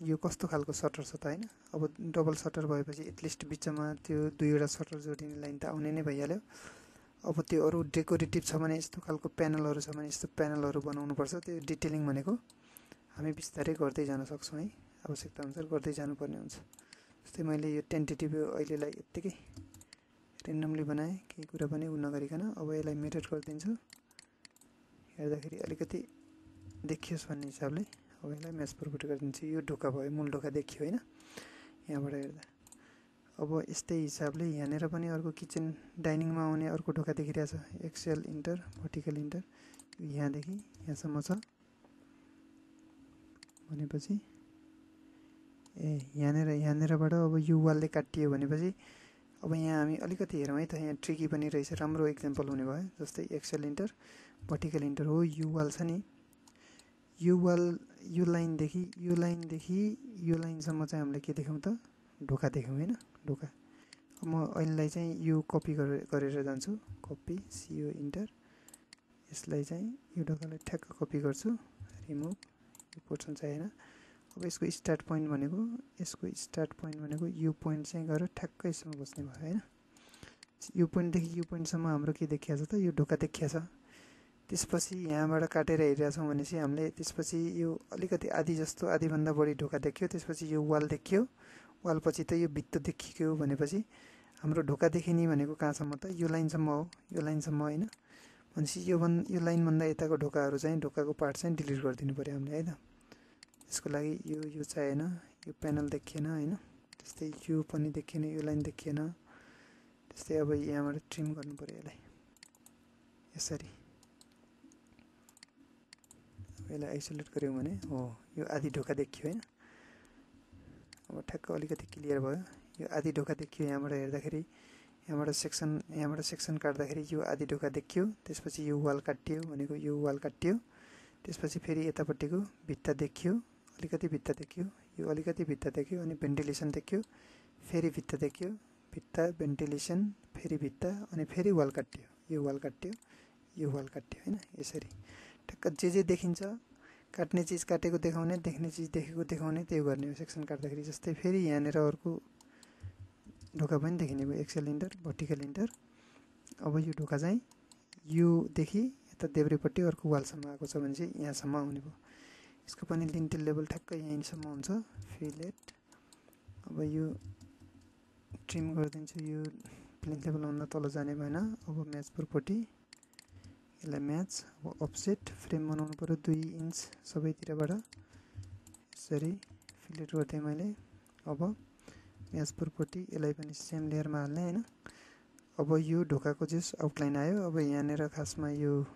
यो कस्तो खालको सटर छ त हैन। अब डबल सटर भएपछि एटलिस्ट बिचमा त्यो दुईवटा सटर जोडिने लाइन त आउने नै भइहाल्यो। अब त्यो अरू डेकोरेटिभ छ भने, यस्तो खालको प्यानलहरू छ भने यस्तो प्यानलहरू बनाउनु पर्छ। त्यो डिटेलिङ भनेको हामी बिस्तारै गर्दै जान सक्छौँ है, आवश्यकता अनुसार गर्दै जानुपर्ने हुन्छ। जस्तै मैले यो टेन्टेटिभ अहिलेलाई यत्तिकै रेन्डमली बनाएँ, केही कुरा पनि उ नगरिकन। अब यसलाई मिरर गरिदिन्छु, हेर्दाखेरि अलिकति देखियोस् भन्ने हिसाबले। अब यसलाई म्याच प्रोपर्टी गरिदिन्छु। यो ढोका भयो, मूल ढोका देखियो हैन यहाँबाट हेर्दा। अब यस्तै हिसाबले यहाँनिर पनि अर्को किचन डाइनिङमा आउने अर्को ढोका देखिरहेछ, एक्सेल इन्टर भर्टिकल इन्टर, यहाँदेखि यहाँसम्म छ भनेपछि यहाँनिरबाट अब यो वालले काटियो भनेपछि अब यहाँ हामी अलिकति हेरौँ है त। यहाँ ट्रिकी पनि रहेछ, राम्रो एक्जाम्पल हुने भयो। जस्तै एक्सेल इन्टर भर्टिकल इन्टर हो, यो वाल छ नि, यो वाल यो लाइनदेखि यो लाइनसम्म चाहिँ हामीले के देखाउँ त, ढोका देखाउँ हैन, ढोका। अब म अहिलेलाई चाहिँ यो कपी गरेर जान्छु, कपी सिओ इन्टर, यसलाई चाहिँ यो ढोकालाई ठ्याक्क कपी गर्छु, रिमुभ, यो पोर्सन चाहिएन। अब यसको स्टार्ट पोइन्ट भनेको यो पोइन्ट चाहिँ गएर ठ्याक्क यसमा बस्ने भयो हैन। यो पोइन्टदेखि यो पोइन्टसम्म हाम्रो के देखिया छ त, यो ढोका देखिया छ। त्यसपछि यहाँबाट काटेर हेरिरहेछौँ भनेपछि हामीले त्यसपछि यो अलिकति आधी जस्तो, आधीभन्दा बढी ढोका देखियो। त्यसपछि यो वाल देखियो, वालपछि त यो भित्तो देखियो भनेपछि हाम्रो ढोका देखिने भनेको कहाँसम्म त, यो लाइनसम्म हो, यो लाइनसम्म होइन। भनेपछि यो लाइनभन्दा यताको ढोकाहरू चाहिँ, ढोकाको पार्ट चाहिँ डिलिट गरिदिनु पऱ्यो हामीले है त। त्यसको लागि यो चाहिएन, यो प्यानल देखिएन हैन। त्यस्तै यो पनि देखिएन, यो लाइन देखिएन। त्यस्तै अब यहाँबाट ट्रिम गर्नु पऱ्यो यसलाई यसरी। यसलाई आइसोलेट गऱ्यौँ भने हो यो आधी ढोका देखियो हैन। अब ठ्याक्क अलिकति क्लियर भयो, यो आधी ढोका देखियो। यहाँबाट हेर्दाखेरि यहाँबाट सेक्सन काट्दाखेरि यो आधी ढोका देखियो। त्यसपछि यो वाल काटियो भनेको यो वाल काटियो। त्यसपछि फेरि यतापट्टिको भित्ता देखियो, अलिकति भित्ता देखियो, यो अलिकति भित्ता देखियो, अनि भेन्टिलेसन देखियो, फेरि भित्ता देखियो, भित्ता भेन्टिलेसन फेरि भित्ता, अनि फेरि वाल काटियो, यो वाल काटियो, यो वाल काटियो हैन। यसरी ठ्याक्क जे देखिन्छ, काट्ने चिज काटेको देखाउने, देख्ने चिज देखेको देखाउने, त्यो गर्ने हो सेक्सन काट्दाखेरि। जस्तै फेरि यहाँनिर अर्को ढोका पनि देखिने भयो, एक्सेल इन्टर भर्टिकल इन्टर। अब यो ढोका चाहिँ योदेखि यता देब्रेपट्टि अर्को वालसम्म आएको छ भने चाहिँ यहाँसम्म आउने भयो। यसको पनि लिन्टेल लेभल ठ्याक्क यहीँसम्म हुन्छ, फिलेट। अब यो ट्रिम गरिदिन्छु, यो प्लेन लेभलभन्दा तल जाने भएन। अब म्याच प्रोपर्टी, यसलाई म्याच। अब अफसेट फ्रेम बनाउनु पऱ्यो 2 इन्च सबैतिरबाट, यसरी फिलेट गरिदिएँ मैले। अब म्याच प्रोपर्टी, यसलाई पनि सेम लेयरमा हाल्ने हैन। अब यो ढोकाको जस आउटलाइन आयो। अब यहाँनिर खासमा यो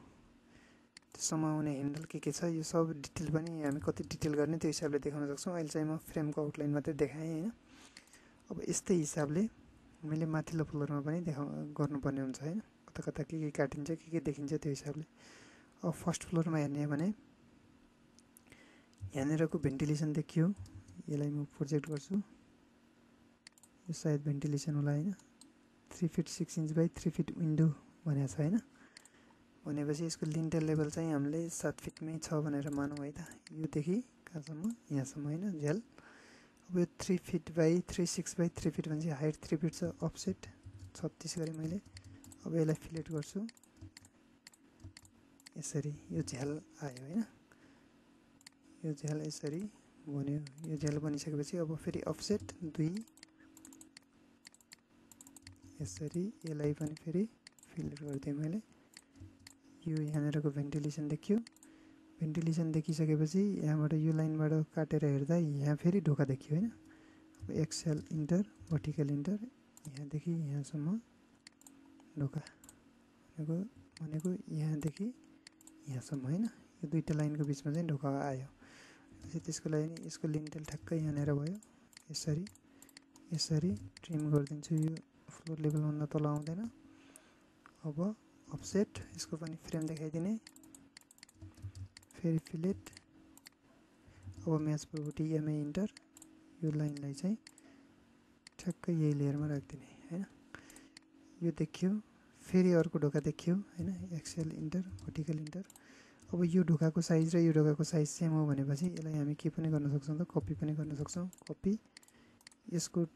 समाउने ह्यान्डल के छ, यो सब डिटेल पनि हामी कति डिटेल गर्ने त्यो हिसाबले देखाउन सक्छौँ। अहिले चाहिँ म फ्रेमको आउटलाइन मात्रै देखाएँ हैन। अब यस्तै हिसाबले मैले माथिल्लो फ्लोरमा पनि गर्नुपर्ने हुन्छ हैन, कता कता के काटिन्छ, के देखिन्छ त्यो हिसाबले। अब फर्स्ट फ्लोरमा हेर्ने हो भने यहाँनिरको भेन्टिलेसन देखियो, यसलाई म प्रोजेक्ट गर्छु। यो सायद भेन्टिलेसन होला हैन। 3 fit 6 inch by 3 fit window भनेको छ हैन। भनेपछि यसको लिन्टेल लेभल चाहिँ हामीले 7 फिटमै छ भनेर मानौँ है त। योदेखि कहाँसम्म, यहाँसम्म हैन, झ्याल। अब यो 3 फिट बाई 3 बाई 3 फिट भनेपछि हाइट 3 फिट छ, अफसेट 36 गरेँ मैले। अब यसलाई फिलेट गर्छु, यसरी यो झ्याल आयो हैन, यो झ्याल यसरी बन्यो। यो झ्याल बनिसकेपछि अब फेरि अफसेट 2 यसरी यसलाई पनि फेरि फिल्टर गर्दै मैले यो यहाँनिरको भेन्टिलेसन देखियो। भेन्टिलेसन देखिसकेपछि यहाँबाट यो लाइनबाट काटेर हेर्दा यहाँ फेरि ढोका देखियो हैन। अब एक्सेल इन्टर भर्टिकल इन्टर यहाँदेखि यहाँसम्म ढोका भनेको यहाँदेखि यहाँसम्म हैन, यो दुईटा लाइनको बिचमा चाहिँ ढोका आयो। त्यसको लागि यसको लिन्टेल ठ्याक्कै यहाँनिर भयो। यसरी यसरी ट्रिम गरिदिन्छु, यो फ्लोर लेभलभन्दा तल आउँदैन। अब अफसेट यसको पनि फ्रेम देखाइदिने, फेरि फिलेट। अब म्याच प्रोपर्टी एमए इन्टर, यो लाइनलाई चाहिँ ठ्याक्कै यही लेयरमा राखिदिने हैन। यो देखियो, फेरि अर्को ढोका देखियो हैन, एक्सेल इन्टर भर्टिकल इन्टर। अब यो ढोकाको साइज र यो ढोकाको साइज सेम हो भनेपछि यसलाई हामी के पनि गर्न सक्छौँ त, कपी पनि गर्न सक्छौँ। कपी यसको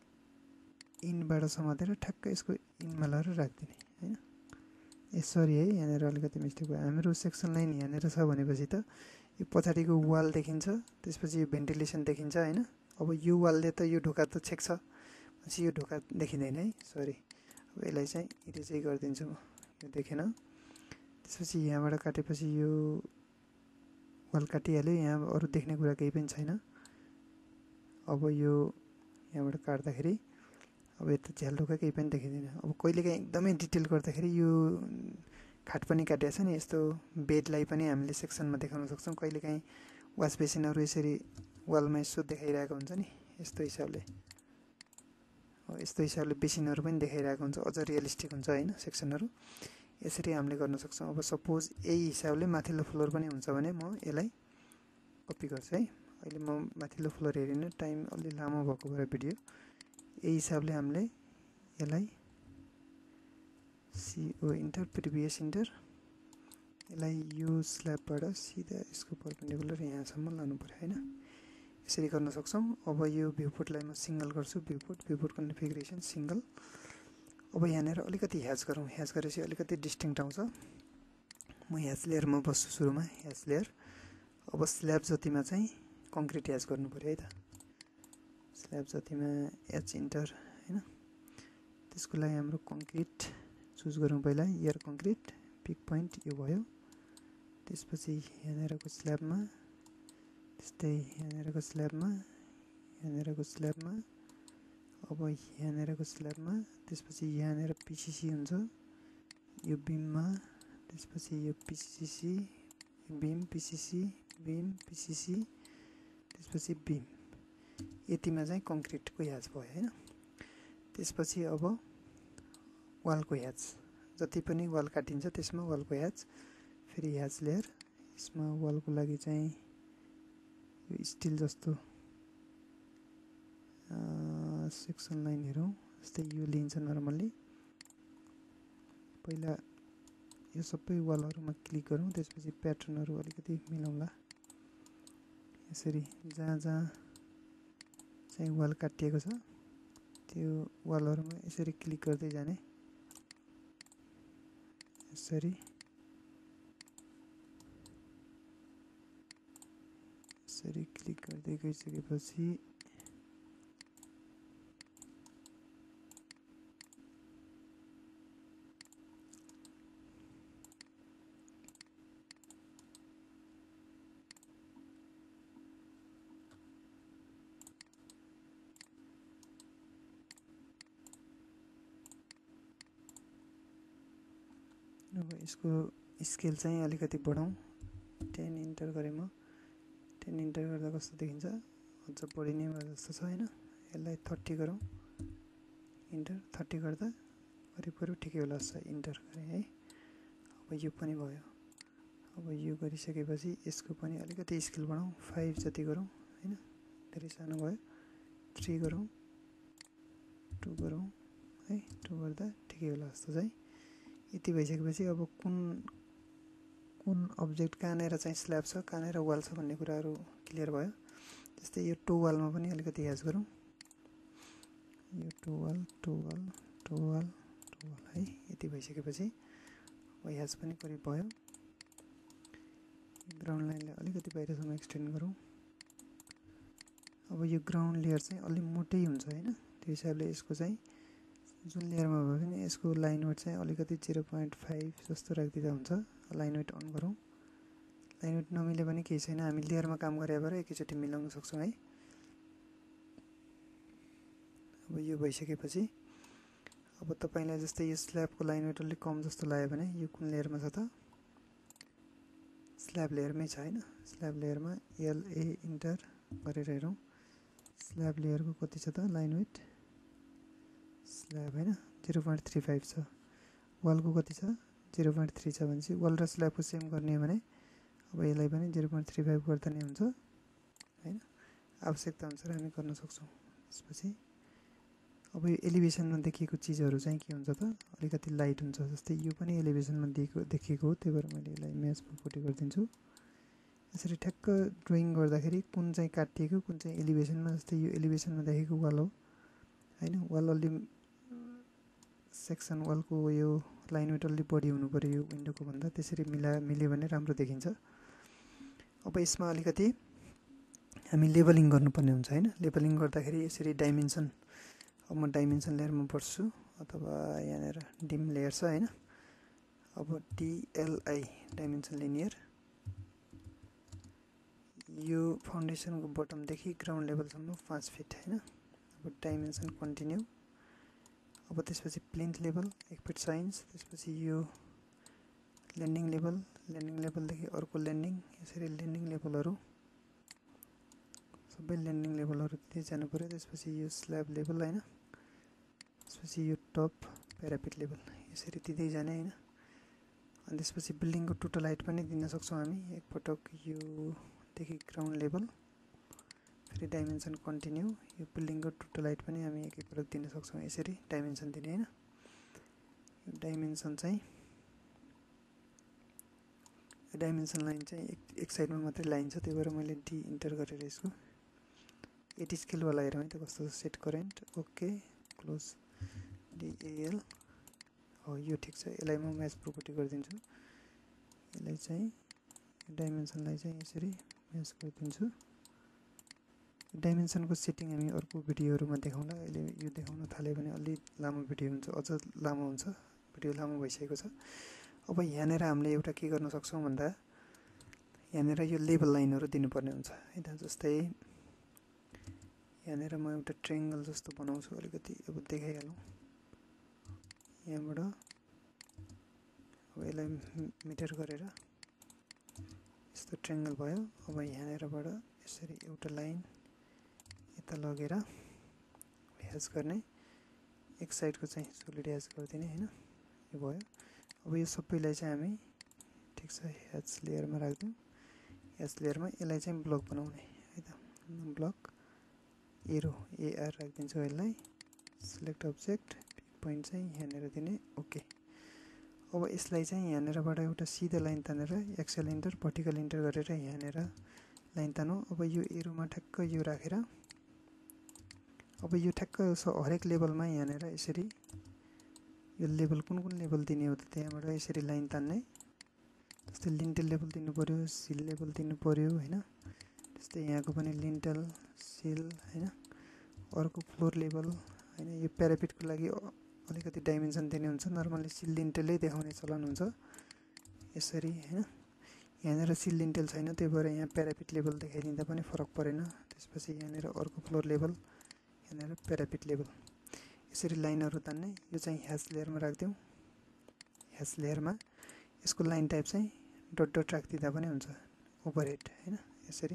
इनबाट समातेर ठ्याक्कै यसको इनमा लगाएर राखिदिने हैन। सरी है, यहाँनिर अलिकति मिस्टेक भयो। हाम्रो सेक्सन लाइन यहाँनिर छ भनेपछि त यो पछाडिको वाल देखिन्छ, त्यसपछि यो भेन्टिलेसन देखिन्छ हैन। अब यो वालले त यो ढोका त छेक्छ, पछि यो ढोका देखिँदैन है, सरी। अब यसलाई चाहिँ इरेजै गरिदिन्छु म, यो देखेन। त्यसपछि यहाँबाट काटेपछि यो वाल काटिहाल्यो, यहाँ अरू देख्ने कुरा केही पनि छैन। अब यो यहाँबाट काट्दाखेरि अब यता झ्याल ढोका केही पनि देखिँदैन। अब कहिलेकाहीँ एकदमै डिटेल गर्दाखेरि यो खाट पनि काटिएको छ नि, यस्तो बेडलाई पनि हामीले सेक्सनमा देखाउन सक्छौँ। कहिलेकाहीँ वास बेसिनहरू यसरी वालमा यसो देखाइरहेको हुन्छ नि, यस्तो हिसाबले बेसिनहरू पनि देखाइरहेको हुन्छ, अझ रियलिस्टिक हुन्छ हैन सेक्सनहरू। यसरी हामीले गर्न सक्छौँ। अब सपोज यही हिसाबले माथिल्लो फ्लोर पनि हुन्छ भने म यसलाई कपी गर्छु है। अहिले म माथिल्लो फ्लोर हेरिनँ, टाइम अलि लामो भएको भएर भिडियो। यही हिसाबले हामीले यसलाई CO इन्टर प्रिभियस इन्टर, यसलाई यो स्ल्याबबाट सिधा यसको परपेन्डिकुलर यहाँसम्म लानु पर्यो हैन। यसरी गर्न सक्छौँ। अब यो भ्यूपोर्टलाई म सिङ्गल गर्छु, भ्यूपोर्ट कन्फिगरेसन सिङ्गल। अब यहाँनिर अलिकति ह्याच गरौँ, ह्याच गरेपछि अलिकति डिस्टिङ्क्ट आउँछ। म ह्याच लेयरमा बस्छु, सुरुमा ह्याच लेयर। अब स्ल्याब जतिमा चाहिँ कङ्क्रिट ह्याच गर्नु पर्यो है त, स्ल्याब जतिमा एच इन्टर हैन। त्यसको लागि हाम्रो कङ्क्रिट चुज गरौँ पहिला, एयर कङ्क्रिट पिक पोइन्ट यो भयो। त्यसपछि यहाँनिरको स्ल्याबमा, त्यस्तै यहाँनिरको स्ल्याबमा, यहाँनिरको स्ल्याबमा, अब यहाँनिरको स्ल्याबमा, त्यसपछि यहाँनिर पिसिसी हुन्छ यो बिममा, त्यसपछि यो पिसिसी बिम पिसिसी बिम पिसिसी, त्यसपछि बिम। यतिमा चाहिँ कङ्क्रिटको ह्याच भयो हैन। त्यसपछि अब वालको ह्याच, जति पनि वाल काटिन्छ त्यसमा वालको ह्याच, फेरि ह्याच लेयर। यसमा वालको लागि चाहिँ यो स्टिल जस्तो सेक्सन लाइन हेरौँ, जस्तै यो लिन्छ नर्मल्ली। पहिला यो सबै वालहरूमा क्लिक गरौँ, त्यसपछि प्याटर्नहरू अलिकति मिलाउँला। यसरी जहाँ जहाँ चाहिँ वाल काटिएको छ त्यो वालहरूमा यसरी क्लिक गर्दै जाने, यसरी यसरी क्लिक गर्दै गइसकेपछि अब यसको स्केल चाहिँ अलिकति बढाउँ, 10 इन्टर गरेँ म। 10 इन्टर गर्दा कस्तो देखिन्छ, अझ बढी नै भए जस्तो छ हैन। यसलाई 30 गरौँ, इन्टर 30 गर्दा करिब ठिकै होला जस्तो इन्टर गरेँ है। अब यो पनि भयो। अब यो गरिसकेपछि यसको पनि अलिकति स्केल बढाउँ, 5 जति गरौँ हैन, धेरै सानो भयो। 3 गरौँ, 2 गरौँ है, 2 गर्दा ठिकै होला जस्तो चाहिँ। यति भइसकेपछि अब कुन अब्जेक्ट कहाँनिर चाहिँ स्ल्याब छ, कहाँनिर वाल छ भन्ने कुराहरू क्लियर भयो। त्यस्तै यो टो वालमा पनि अलिकति ह्याच गरौँ, यो टो वाल है। यति भइसकेपछि ह्याच पनि करिब भयो। ग्राउन्ड लाइनलाई अलिकति बाहिरसम्म एक्सटेन्ड गरौँ। अब यो ग्राउन्ड लेयर चाहिँ अलि मोटै हुन्छ हैन, त्यो हिसाबले यसको चाहिँ जुन लेयरमा भए पनि यसको लाइन वेट चाहिँ अलिकति 0.5 जस्तो राखिदिँदा हुन्छ। लाइन वेट अन गरौँ। लाइन वेट नमिले पनि केही छैन, हामी लेयरमा काम गरे भएर एकैचोटि मिलाउन सक्छौँ है। अब यो भइसकेपछि अब तपाईलाई जस्तै यो स्ल्याबको लाइन वेट अलि कम जस्तो लाग्यो भने यो कुन लेयरमा छ त, स्ल्याब लेयरमै छ हैन। स्ल्याब लेयरमा LA इन्टर गरेर हेरौँ स्ल्याब लेयरको कति छ त लाइन वेट। स्ल्याब हैन 0.35 छ। वालको कति छ 0.3 छ भने चाहिँ वाल र स्ल्याबको सेम गर्ने हो भने अब यसलाई पनि 0.35 गर्दा नै हुन्छ हैन। आवश्यकता अनुसार हामी गर्न सक्छौँ। त्यसपछि अब यो एलिभेसनमा देखिएको चिजहरू चाहिँ के हुन्छ त, अलिकति लाइट हुन्छ। जस्तै यो पनि एलिभेसनमा देखिएको हो, त्यही भएर मैले यसलाई म्याच प्रोपर्टी गरिदिन्छु। यसरी ठ्याक्क ड्रइङ गर्दाखेरि कुन चाहिँ काटिएको कुन चाहिँ एलिभेसनमा, जस्तै यो एलिभेसनमा देखेको वाल हो हैन। वाल अलि सेक्सन वालको यो लाइन वेट अलि बढी हुनु पर्यो यो विन्डोको भन्दा, त्यसरी मिल्यो भने राम्रो देखिन्छ। अब यसमा अलिकति हामी लेबलिङ गर्नुपर्ने हुन्छ हैन। लेबलिङ गर्दाखेरि यसरी डाइमेन्सन, अब म डाइमेन्सन लेयरमा बस्छु अथवा यहाँनिर डिम लेयर छ हैन। अब DLI डाइमेन्सन लिनियर, यो फाउन्डेसनको बटमदेखि ग्राउन्ड लेभलसम्म 5 फिट हैन। अब डाइमेन्सन कन्टिन्यू। अब त्यसपछि प्लिन्थ लेभल 1 फिट 6 इन्च। त्यसपछि यो ल्यान्डिङ लेभलदेखि अर्को ल्यान्डिङ, यसरी ल्यान्डिङ लेभलहरू सबै ल्यान्डिङ लेभलहरू दिँदै जानु पर्यो। त्यसपछि यो स्ल्याब लेभल हैन, त्यसपछि यो टप प्यारापिट लेभल यसरी दिँदै जाने हैन। अनि त्यसपछि बिल्डिङको टोटल हाइट पनि दिन सक्छौँ हामी। एकपटक यो देखि ग्राउन्ड लेभल, फेरि डाइमेन्सन कन्टिन्यू, यो बिल्डिङको टोटल हाइट पनि हामी एकैपटक दिन सक्छौँ। यसरी डाइमेन्सन दिने हैन। यो डाइमेन्सन चाहिँ डाइमेन्सन लाइन चाहिँ एक साइडमा मात्रै लाइन छ, त्यही भएर मैले D इन्टर गरेर यसको 8 स्केलवाला हेरौँ है त कस्तो छ। Set current okay, close DAL हो, यो ठिक छ। यसलाई म म्याच प्रोपर्टी गरिदिन्छु। यसलाई चाहिँ डाइमेन्सनलाई चाहिँ यसरी म्याच गरिदिन्छु। डाइमेन्सनको सेटिङ हामी अर्को भिडियोहरूमा देखाउँला। अहिले यो देखाउन थाल्यो भने अलि लामो भिडियो हुन्छ, अझ लामो हुन्छ, भिडियो लामो भइसकेको छ। अब यहाँनिर हामीले एउटा के गर्न सक्छौँ भन्दा यहाँनिर यो लेबल लाइनहरू दिनुपर्ने हुन्छ है त। जस्तै यहाँनिर म एउटा ट्रायंगल जस्तो बनाउँछु, अलिकति अब देखाइहालौँ यहाँबाट। अब यसलाई मिटर गरेर यस्तो ट्रायंगल भयो। अब यहाँनिरबाट यसरी एउटा लाइन यता लगेर ह्याच गर्ने, एक साइडको चाहिँ सोलिड ह्याच गरिदिने हैन। यो भयो। अब यो सबैलाई चाहिँ हामी ठिक छ ह्याच लेयरमा राख्दिउँ। ह्याच लेयरमा यसलाई चाहिँ ब्लक बनाउने है त। ब्लक एरो AR राखिदिन्छु यसलाई। सिलेक्ट अब्जेक्ट, पिक पोइन्ट चाहिँ यहाँनिर दिने ओके। अब यसलाई चाहिँ यहाँनिरबाट एउटा सिधा लाइन तानेर एक्सेल इन्टर भर्टिकल इन्टर गरेर यहाँनिर लाइन तानौँ। अब यो एरोमा ठ्याक्क यो राखेर अब यो ठ्याक्क हरेक लेभलमा यहाँनिर यसरी यो लेभल कुन लेभल दिने हो त त्यहाँबाट यसरी लाइन तान्ने। जस्तै लिन्टल लेभल दिनु पर्यो, सिल लेभल दिनु पर्यो हैन। त्यस्तै यहाँको पनि लिन्टल सिल हैन। अर्को फ्लोर लेभल हैन। यो प्यारापिटको लागि अलिकति डाइमेन्सन दिने हुन्छ, नर्मली सिल लिन्टलै देखाउने चलन हुन्छ यसरी हैन। यहाँनिर सिल लिन्टल छैन, त्यही भएर यहाँ प्यारापिट लेभल देखाइदिँदा पनि फरक परेन। त्यसपछि यहाँनिर अर्को फ्लोर लेभल, यहाँनिर प्यारापिट लेभल, यसरी लाइनहरू तान्ने। यो चाहिँ ह्याच लेयरमा राखिदिउँ। ह्याच लेयरमा यसको लाइन टाइप चाहिँ डट डट राखिदिँदा पनि हुन्छ, ओभरहेड हैन। यसरी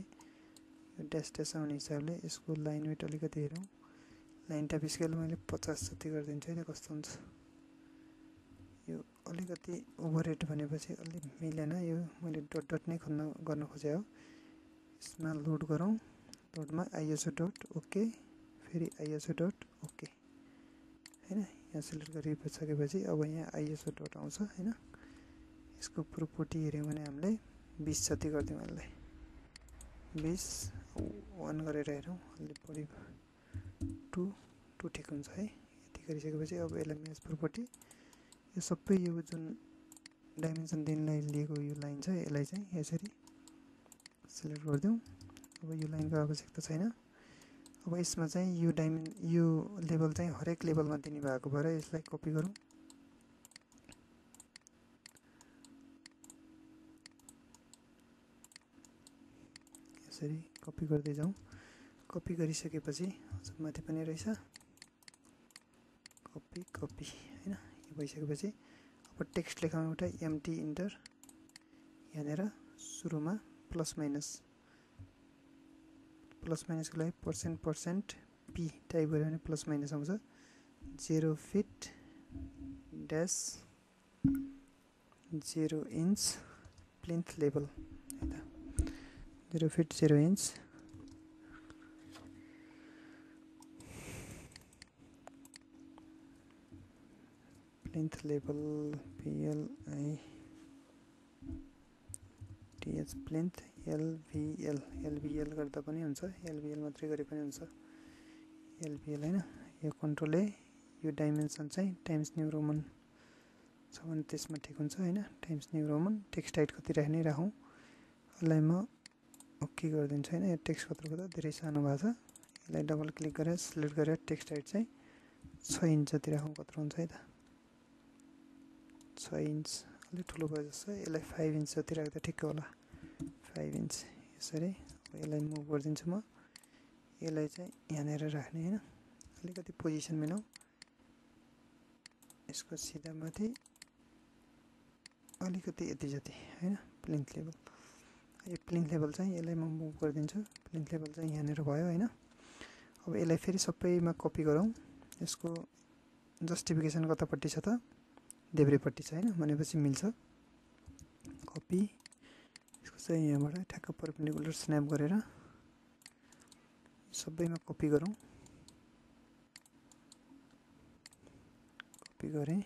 यो ड्यास ड्यास आउने हिसाबले यसको लाइन वेट अलिकति हेरौँ। लाइन टाइप स्केल मैले 50 जति गरिदिन्छु है त, कस्तो हुन्छ। यो अलिकति ओभरहेड भनेपछि अलि मिलेन, यो मैले डट डट नै गर्न खोजे हो। यसमा लोड गरौँ। लोडमा ISO डट ओके, फेरि ISO डट ओके हैन। यहाँ सिलेक्ट गरिसकेपछि अब यहाँ ISO डट आउँछ हैन। यसको प्रोपर्टी हेऱ्यौँ भने हामीले 20 जति गरिदिउँ। यसलाई 20 1 गरेर हेरौँ, अलि बढी 2 ठिक हुन्छ है। यति गरिसकेपछि अब यसलाई म्याच प्रोपर्टी, यो सबै यो जुन डाइमेन्सन दिनलाई लिएको यो लाइन छ यसलाई चाहिँ यसरी सिलेक्ट गरिदिउँ। अब यो लाइनको आवश्यकता छैन। अब यसमा चाहिँ यो लेभल चाहिँ हरेक लेभलमा दिने भएको भएर यसलाई कपी गरौँ। यसरी कपी गर्दै जाउँ। कपी गरिसकेपछि माथि पनि रहेछ कपी हैन। यो भइसकेपछि अब टेक्स्ट लेखौँ एउटा एम्प्टी इन्टर। यहाँनिर सुरुमा प्लस माइनसको लागि % p टाइप गऱ्यो भने प्लस माइनस आउँछ। 0 fit dash 0 inch plinth level है त। 0 fit 0 inch plinth level PLITH plinth LVL गर्दा पनि हुन्छ, LVL मात्रै गरे पनि हुन्छ। LVL हैन। यो कन्ट्रोल ए। यो डाइमेन्सन चाहिँ टाइम्स न्यू रोमन छ भने त्यसमा ठिक हुन्छ हैन। Times new Roman text height कति राख्ने राखौँ। यसलाई म ओके गरिदिन्छु हैन। यो टेक्स्ट कत्रो धेरै सानो भएको छ। यसलाई डबल क्लिक गरेर सिलेक्ट गरेर टेक्स्ट हाइट चाहिँ 6 इन्च जति राखौँ। कत्रो हुन्छ है त 6 इन्च अलिक ठुलो भयो जस्तो। यसलाई 5 इन्च जति राख्दा ठिक्क होला। 5 इन्च यसरी। यसलाई मुभ गरिदिन्छु म। यसलाई चाहिँ यहाँनिर राख्ने हैन। अलिकति पोजिसन मिलाउँ। यसको सिधा माथि अलिकति यति जति हैन। Plinth level. यो प्लिन्थ लेभल चाहिँ यसलाई म मुभ गरिदिन्छु। प्लिन्थ लेभल चाहिँ यहाँनिर भयो हैन। अब यसलाई फेरि सबैमा कपी गरौँ। यसको जस्टिफिकेसन कतापट्टि छ त देब्रेपट्टि छ हैन। भनेपछि मिल्छ। कपी यसको चाहिँ यहाँबाट ठ्याक्क परपेन्डिकुलर स्न्याप गरेर सबैमा कपी गरौँ। कपी गरेँ।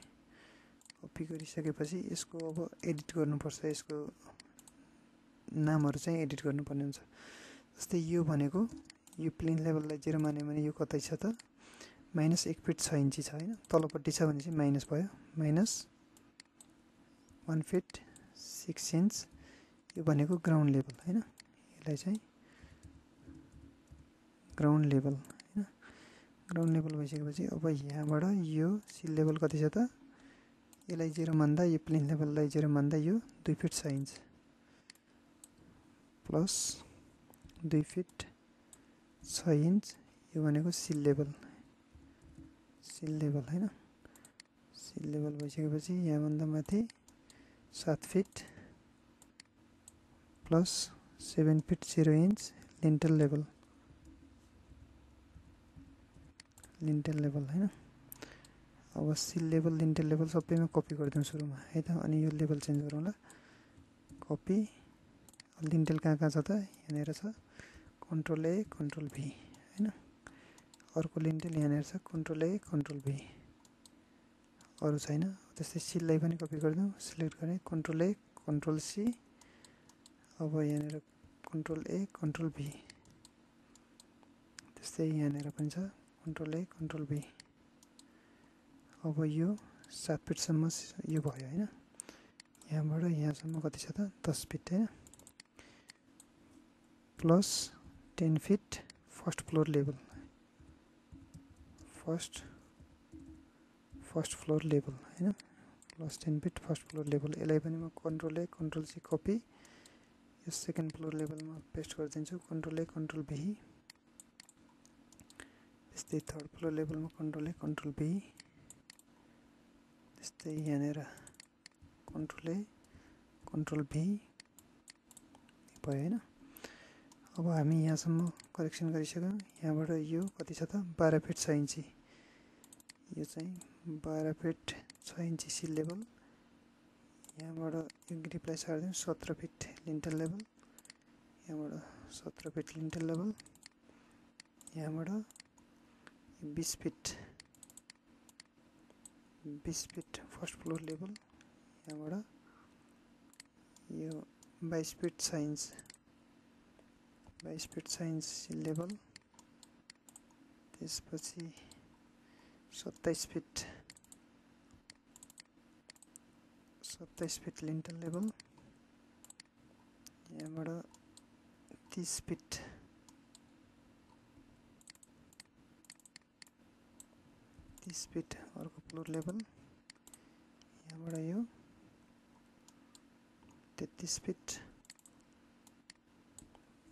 कपी गरिसकेपछि यसको अब एडिट गर्नुपर्छ। यसको नामहरू चाहिँ एडिट गर्नुपर्ने हुन्छ। जस्तै यो भनेको यो प्लेन लेभललाई 0 मान्यो भने यो कतै छ त -1 फिट 6 इन्ची छ हैन। तलपट्टि छ भने चाहिँ माइनस भयो। -1 फिट 6 इन्च। यो भनेको ग्राउन्ड लेभल हैन। यसलाई चाहिँ ग्राउन्ड लेभल हैन। ग्राउन्ड लेभल भइसकेपछि अब यहाँबाट यो सी लेभल कति छ त यसलाई 0 मान्दा यो प्लेन लेभललाई 0 मान्दा यो 2 fit 6 inch plus 2 fit 6 inch. यो भनेको सी लेभल हैन। सी लेभल भइसकेपछि यहाँभन्दा माथि 7 fit plus 7 fit 0 inch lintel level हैन। अब सी लेभल लिन्टल लेभल सबैमा कपी गरिदिउँ सुरुमा है त। अनि यो लेभल चेन्ज गरौँला। कपी लिन्टल कहाँ छ त यहाँनिर छ। कन्ट्रोल ए कन्ट्रोल भी हैन। अर्को लिन्टल यहाँनिर छ। कन्ट्रोल ए कन्ट्रोल भी अरू छैन। त्यस्तै सीलाई पनि कपी गरिदिउँ। सिलेक्ट गरेँ कन्ट्रोल ए कन्ट्रोल सी। अब यहाँनिर कन्ट्रोल ए कन्ट्रोल भी। त्यस्तै यहाँनिर पनि छ कन्ट्रोल ए कन्ट्रोल भी। अब यो 7 फिटसम्म यो भयो हैन। यहाँबाट यहाँसम्म कति छ त 10 फिट हैन। Plus 10 feet first floor level first floor level हैन। Plus 10 feet first floor level. यसलाई पनि म control A control C copy यो सेकेन्ड फ्लोर लेभलमा पेस्ट गरिदिन्छु। Control A control V. त्यस्तै थर्ड फ्लोर लेभलमा कन्ट्रोल ए कन्ट्रोल भी। त्यस्तै यहाँनिर कन्ट्रोल ए कन्ट्रोल भी भयो हैन। अब हामी यहाँसम्म करेक्सन गरिसक्यौँ। यहाँबाट यो कति छ त 12 फिट 6 इन्ची। यो चाहिँ 12 फिट 6 इन्ची सी लेभल। यहाँबाट यो ग्रिपलाई सार्दिउँ 17 फिट लिन्टल लेभल। यहाँबाट 17 फिट लिन्टल लेभल। यहाँबाट 20 फिट फर्स्ट फ्लोर लेभल। यहाँबाट यो 22 fit 6 inch 22 fit 6 inch C level. त्यसपछि 27 फिट लिन्टल लेभल। यहाँबाट 30 फिट अर्को फ्लोर लेभल यहाँबाट यो 33 feet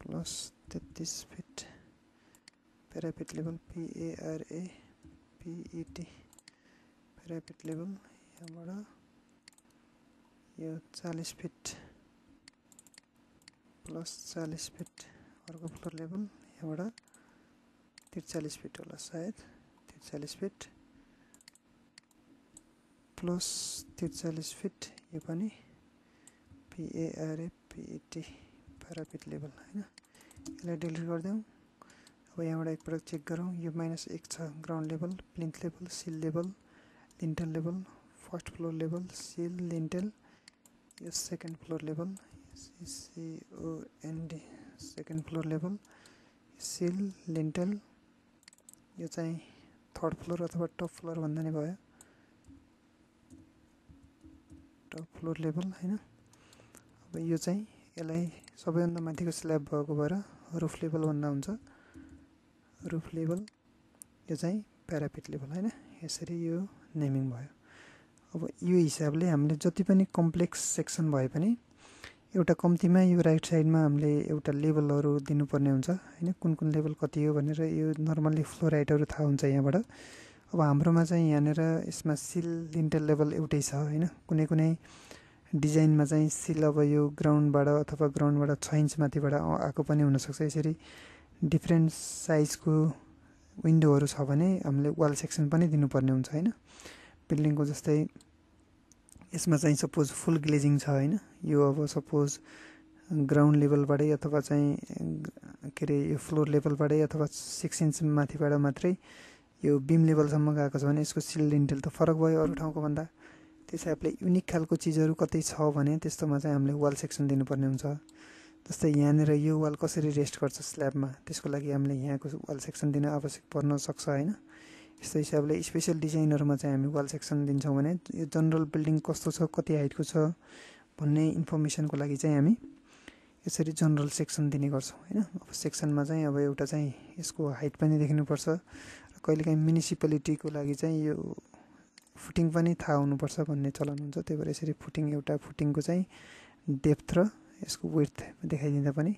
plus 33 feet parapet level PARAPET parapet level यहाँबाट यो 40 फिट प्लस 40 फिट अर्को फ्लोर लेभल यहाँबाट 43 फिट होला सायद 43 फिट प्लस 43 फिट यो पनि PARAPET प्यारापेट लेभल हैन यसलाई डिलिट गरिदेऊ अब यहाँबाट एकपटक चेक गरौँ यो -1 छ ground level plinth level sill level lintel level first floor level sill lintel यो second floor level COND second floor level sill lintel यो चाहिँ थर्ड फ्लोर अथवा टप फ्लोर भन्दा नि भयो टप फ्लोर लेभल हैन अब यो चाहिँ यसलाई सबैभन्दा माथिको स्ल्याब भएको भएर रुफ लेभल भन्दा हुन्छ रुफ लेभल यो चाहिँ प्यारापेट लेभल हैन यसरी यो नेमिङ भयो अब यो हिसाबले हामीले जति पनि कम्प्लेक्स सेक्सन भए पनि एउटा कम्तीमा यो राइट साइडमा हामीले एउटा लेभलहरु दिनुपर्ने हुन्छ हैन कुन लेभल कति हो भनेर यो नर्मली फ्लो राइटहरु थाहा हुन्छ यहाँबाट अब हाम्रोमा चाहिँ यहाँनेर यसमा सिल लिन्टल लेभल एउटै छ हैन कुनै डिजाइनमा चाहिँ सिल अब यो ग्राउन्डबाट अथवा ग्राउन्डबाट 6 इन्च माथिबाट आएको पनि हुन सक्छ यसरी डिफरेन्ट साइजको विन्डोहरु छ भने हामीले वाल सेक्सन पनि दिनुपर्ने हुन्छ हैन बिल्डिङको जस्तै यसमा चाहिँ सपोज फुल ग्लेजिङ छ हैन यो अब सपोज ग्राउन्ड लेभलबाटै अथवा चाहिँ के रे यो फ्लोर लेभलबाटै अथवा 6 इन्च माथिबाट मात्रै यो बीम लेभलसम्म गएको छ भने यसको सिल लिन्टल त फरक भयो अरु ठाउँको भन्दा त्यसैले युनिक खालको चीजहरु कतै छ भने त्यस्तोमा चाहिँ हामीले वाल सेक्सन दिनुपर्ने हुन्छ जस्तै यहाँनेर यो वाल कसरी रेस्ट गर्छ स्ल्याबमा त्यसको लागि हामीले यहाँको वाल सेक्सन दिन आवश्यक पर्न सक्छ हैन यस्तै हिसाबले स्पेशल डिजाइनहरुमा चाहिँ हामी वाल सेक्सन दिन्छौं भने यो जनरल बिल्डिङ कस्तो छ कति हाइटको छ भन्ने इन्फर्मेसनको लागि चाहिँ हामी यसरी जनरल सेक्सन दिने गर्छौं हैन अब सेक्सनमा चाहिँ अब एउटा चाहिँ यसको हाइट पनि देखिनु पर्छ र कहिलेकाहीँ म्युनिसिपालिटीको लागि चाहिँ यो फुटिङ पनि थाहा हुनुपर्छ भन्ने चलन हुन्छ त्यही भएर यसरी एउटा फुटिङको चाहिँ डेप्थ र यसको विड्थ देखाइदिँदा पनि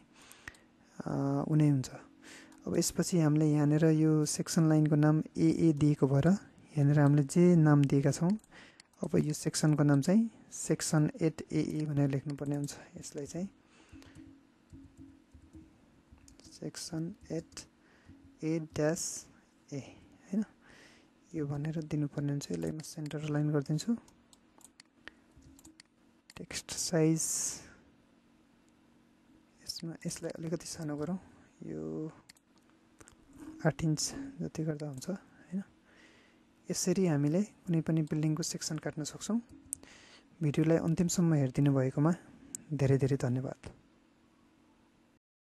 उनै हुन्छ अब यसपछि हामीले यहाँनेर यो सेक्सन लाइनको नाम AA दिएको भएर यहाँनेर हामीले जे नाम दिएका छौं अब यो सेक्सनको नाम चाहिँ सेक्सन 8AA भनेर लेख्नु पर्ने हुन्छ यसलाई चाहिँ सेक्सन 8A-A हैन यो भनेर दिनुपर्ने हुन्छ यसलाई म सेन्टर लाइन गर्दिन्छु टेक्स्ट साइज यसलाई अलिकति सानो गरौँ यो 8 इन्च जति गर्दा हुन्छ हैन यसरी हामीले कुनै पनि बिल्डिङको सेक्सन काट्न सक्छौं भिडियोलाई अन्तिमसम्म हेर्दिनु भएकोमा धेरै धेरै धन्यवाद।